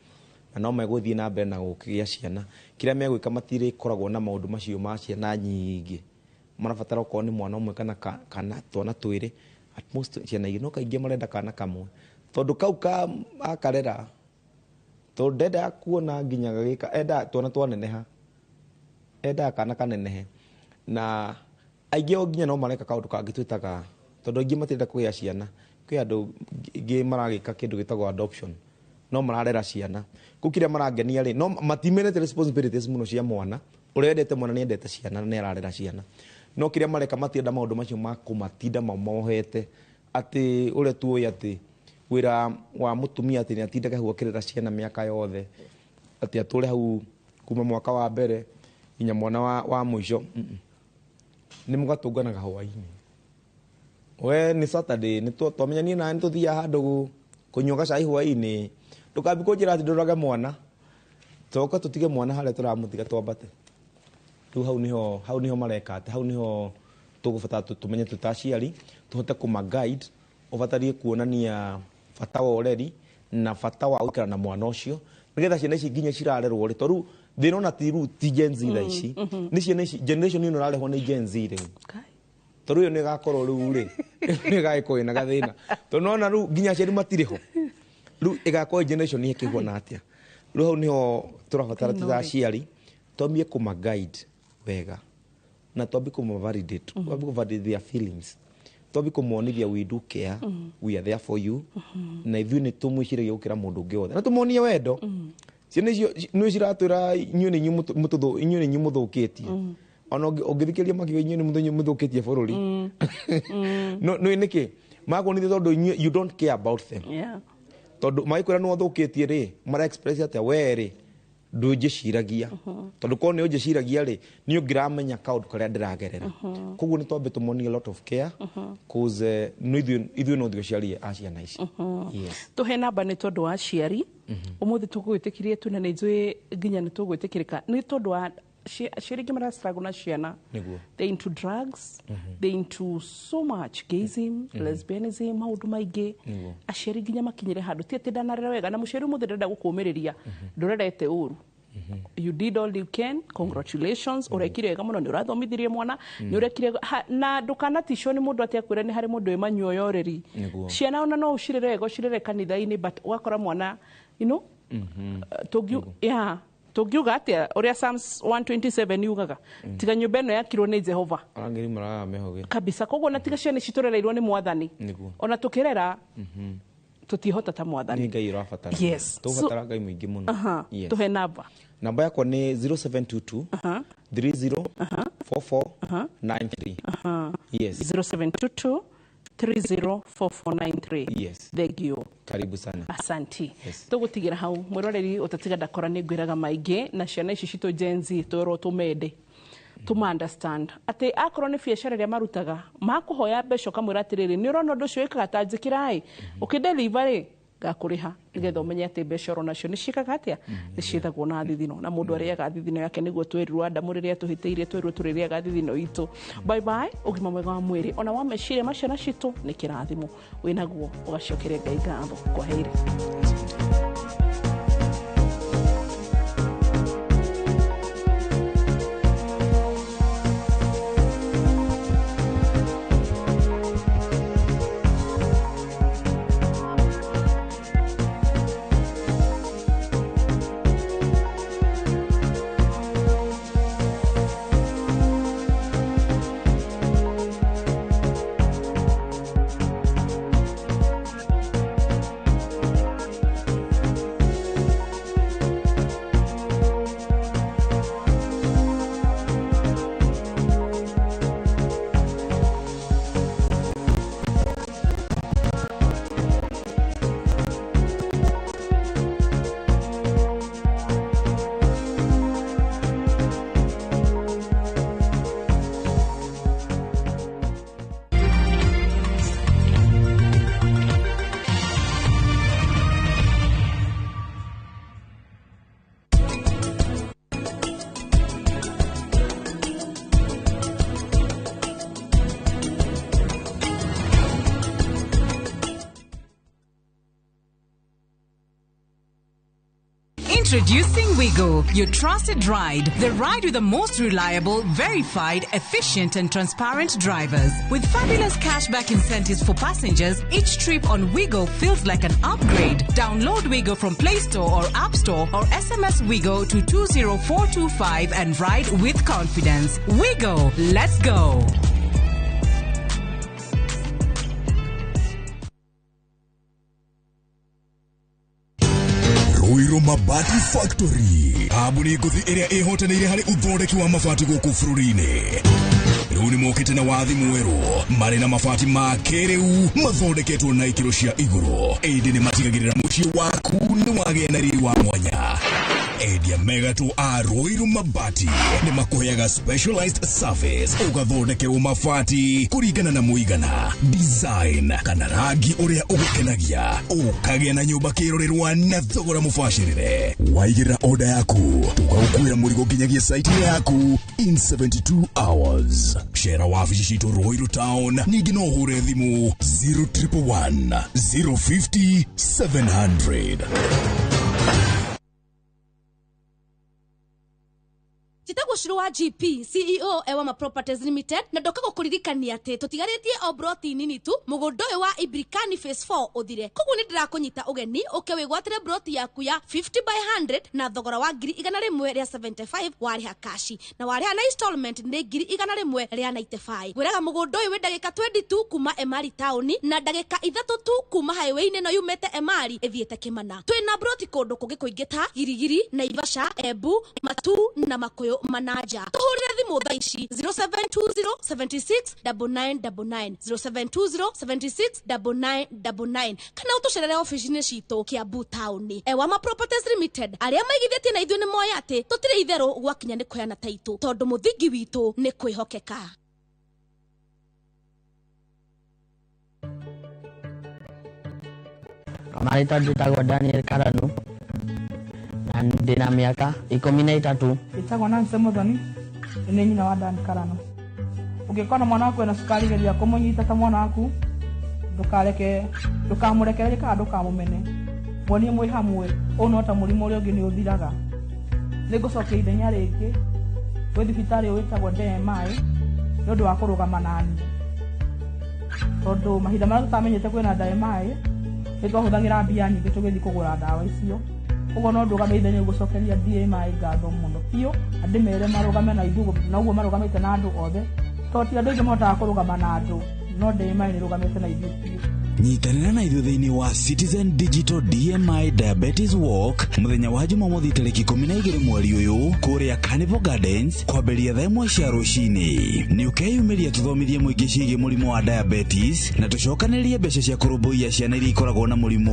na no megũthiĩ na mbere na gũkĩgĩa ciana. Kĩrĩa megwĩka, matirĩkoragwo na maũndũ macio ma ciana nyingĩ. Marabatara okorwo nĩ mwana ũmwe kana twana twĩrĩ, at most ciana igĩrĩ, no kaingĩ marenda kana kamwe, tondũ kau ka akarera, tondũ ndendaga kuona nginya gagĩka, endaga twana twaneneha, endaga kana kanenehe. Na aingĩ ao nginya no mareka kaũndũ kangĩ twĩtaga, tondũ aingĩ matirenda kũgĩa ciana, kwĩ Kwĩ andũ ingĩ maragĩka kĩndũ gĩtagwo adoption, no mararera ciana kũu. Kĩrĩa marangenia rĩ, no matimenete responsibilities mũno cia mwana. Ũrĩa wendete mwana nĩ endete ciana na nĩ ararera ciana, no kĩrĩa mareka matienda maũndũ macio ma kũmatinda mamohete atĩ ũrĩa tuoĩ atĩ wĩra wa mũtumia atĩ nĩ atindaga hau akĩrera ciana mĩaka yothe, atĩ atũre hau kuma mwaka wa mbere nginya mwana wa mũico. Nĩ mũgatũnganaga hwaĩ-inĩ, we nĩ Saturday nĩ twamenyanie nawe nĩ tũthiaga handũ kũnyua gacai hwaĩ-inĩ. Ndũkambi kũnjĩra atĩ ndũrage mwana, toka tũtige mwana harĩa tũramũtiga twambate. Rĩu hau niho mareka atĩ hau niho tũgũbatara tũmenye twĩ ta aciari tũhote kũma guide, ũbatarie kuonania bata wa ũreri na bata wa gũikara na mwana ũcio, nĩgetha ciana ici nginya cirarerwo rĩ, tondũ thĩna ona ti rĩu ti Gen Z thaa ici, nĩ ciana ici generation ĩno ĩrarehwo nĩ Gen Z rĩu, tondũ ĩyo nĩ ĩgakorwo rĩu rĩ nĩ ĩgagĩkorwo ĩna gathĩna, tondũ nona rĩu nginya aciari matirĩ ho, rĩu ĩgakorwo generation ĩkĩhuana atĩa? Rĩu hau niho tũrabatara twĩ ta aciari twambie kũma guide wega na twambie kũma validate, twambie kũ validate their feelings, twambie kũmonithia we do care, we are there for you, na ithuĩ nĩ tũmwĩciragia gũkĩra mũndũ ũngĩ wothe, na tũmonie wendo. Ciana icio nĩ ciratwĩra inyuĩ nĩ inyuĩ inyuĩ nĩ inyuĩ mũthũkĩtie. Ona ũngĩthikĩrĩria makiuga inyuĩ nĩ mũthũkĩtie bũrũri, no nĩ nĩkĩ makuonithia? Tondũ inyuĩ you don't care about them. Tondũ magĩkwĩra nĩ wathũkĩtie rĩ, mara express atĩa? We rĩ, ndũnjĩciragia, tondũ korwo nĩ ũnjĩciragia rĩ, nĩ ũngĩramenya kaũndũ karĩa ndĩragerera. Koguo nĩ twambe tũmonie a lot of care, cause no ithuĩ no ithuĩ aciari a ciana ici. Yes. Tũhe namba nĩ tondũ wa aciari ũmũthĩ tũgwĩtĩkirie tu, na nĩ njũĩ nginya nĩ tũgwĩtĩkĩrĩka nĩ tondũ wa aciari aingĩ marastruggle na ciana. They into drugs, they into so much gayism, lesbianism, maũndũ maingĩ. Aciari nginya makinyĩre handũ ti atĩ ndanarera wega, na mũciari ũmũthĩ ndĩrenda gũkũmĩrĩria, ndũrerete ũru. You did all you can, congratulations, ũrekire wega mũno, nĩ ũrathomithirie mwana, nĩ ũrekire na ndũkanaticwo nĩ mũndũ atĩ akwĩre nĩ harĩ mũndũ wĩ manyuoyo ũrĩri. Ciana ona no ũcirere wega, ũcirere kanitha-inĩ, but ũgakora mwana yeah, tũngiuga atĩa ũrĩa Psalms 127 yugaga, tiga nyũmba ĩno yakirwo nĩ Jehova. Arangĩri maraga mehũgĩ. Kabisa. Koguo na tiga ciana ici tũrereirwo nĩ Mwathani, ona tũkĩrera tũtihota ta Mwathani. Nĩ Ngai ũrabatara. Yes. Tũbatara Ngai mũingĩ mũno. Yes. Tũhe namba. Namba yakwa nĩ 0722 30 44 93. Yes. 0722 304493. Yes. Thank you. Karibu sana. Asanti. Yes. Tũgũtigĩra hau, mwĩroreri ũtatiga ndakora nĩ ngwĩraga maingĩ na ciana ici citũ Gen Z, twĩrwo tũmende, tũma understand atĩ akorwo nĩ biacara ĩrĩa marutaga makũhoya mbeca, ũkamwĩra atĩrĩrĩ, nĩ ũrona ũndũ ũcio wĩkaga ta njĩkĩra ĩ ũkĩndeliver rĩ, ngakũrĩha, nĩgetha ũmenye atĩ mbeca oro nacio nĩ ciĩkaga atĩa, nĩ ciĩthagwo na thithino, na mũndũ arĩaga thithino yake. Nĩguo twĩrirwo Adamu rĩrĩa tũhĩtĩirie, twĩrirwo tũrĩrĩaga thithino itũ. Bye bye, ũgima mwega wa mwĩrĩ ona wa meciria ma ciana citũ nĩ kĩrathimo wĩnaguo, ũgacokeria Ngai ngatho. Kwa heri. Introducing Wigo, your trusted ride. The ride with the most reliable, verified, efficient, and transparent drivers. With fabulous cashback incentives for passengers, each trip on Wigo feels like an upgrade. Download Wigo from Play Store or App Store or SMS Wigo to 20425 and ride with confidence. Wigo, let's go. Ruiru Mabati Factory, kambuni ngũthi ĩrĩa ĩhotanĩire harĩ ũthondeki wa mabati gũkũ bũrũri-inĩ. Rĩu nĩ mokĩte na wathi mwerũ marĩ na mabati ma kĩrĩu mathondeketwo na ikĩro cia igũrũ, ĩndĩ nĩ matigagĩrĩra mũciĩ waku nĩ wagĩa na riri wa mwanya. Endia mega tu a Ruiru Mabati nĩ makũheaga specialized service, ũgathondekerwo mabati kũringana na mũigana, design kana rangi ũrĩa ũgũkenagia, ũkagĩa na nyũmba kĩrorerwa na thogora mũbacĩrĩre. Waigĩrĩra order yaku tũgagũkuĩra mũrigo nginyagia site yaku in 72 hours. Cera wabici citũ Ruiru Town, ningĩ no ũhũre thimũ 0111 050 700. Njĩtagwo Shiro wa GP CEO Ewama Properties Limited, na ndoka gũkũririkania atĩ tũtigarĩtie o broti nini tu mũgũnda ũyũ wa Ibrikani Phase 4 ũthire. Koguo nĩ ndĩrakũnyita ũgeni ũke wĩgwatĩre broti yaku ya 50 by 100 na thogora wa 175,000 warĩha kashi, na warĩha na installment nĩ 195,000. Ngwĩraga mũgũnda ũyũ wĩ ndagĩka 20 tu kuma Emari taũni na ndagĩka 3 tu kuma highway-inĩ ĩno yumĩte Emari ĩthiĩte Kĩmana. Twĩna broti kũndũ kũngĩ kũingĩ ta Girigiri, Naivasha, Embu, Matu na Makuyu Manaja. Tuhurire thimu thaa ici 0720 76 9999, 0720 76 9999, kana ũtũcerere ofici-inĩ citũ Kiambu taũni. Ewama Properties Limited, arĩa maigithĩtie na ithuĩ nĩ moĩ atĩ tũtirĩ itherũ gwakinya nĩ kũheana taitũ, tondũ mũthingi witũ nĩ kwĩhokeka. Marĩtwa njĩtagwo Daniel Karanu na ndĩna mĩaka 13. Njĩtagwo Nancy Muthoni, nĩ nyina wa Dan Karano. Ũngĩkona mwana waku ena cukari, geria kũmũnyita ta mwana waku, ndũkareke, ndũkamũrekererie kana ndũkamũmene. Muonie mwĩ hamwe, ũũ no ta mũrimũ ũrĩa ũngĩ nĩ ũthiraga. Nĩngũcokia ithenya rĩngĩ gwĩ thibitarĩ ũyũ wĩtagwo DMI nĩ ũndũ wa kũrũgama naniĩ, tondũ mahinda marĩa tũtamenyete kwĩna DMI nĩ twahũthagĩra mbia nyingĩ tũgĩthiĩ kũgũra ndawa icio. Koguo no ndũgame ithenya gũcokeria DMI ngatho mũno biũ, na ndĩmere marũgame na ithuĩ na ũguo marũgamĩte na andũ othe, tondũ ti andũ aingĩ mahotaga kũrũgama na andũ, no DMI nĩ ĩrũgamĩte na ithuĩ biũ. Nyitanĩra na ithuĩ thĩinĩ wa Citizen Digital DMI Diabetes Walk mũthenya wa Jumamothi tarĩki 12 mweri ũyũ kũrĩa Carnival Gardens kwambĩrĩria thaa 1 cia rũcinĩ. Nĩ ũkeyumĩria tũthomithie mũingĩ ciĩgiĩ mũrimũ wa diabetes na tũcokanĩrĩrie mbeca cia kũrũmbũiya ciana iria ikoragwo na mũrimũ.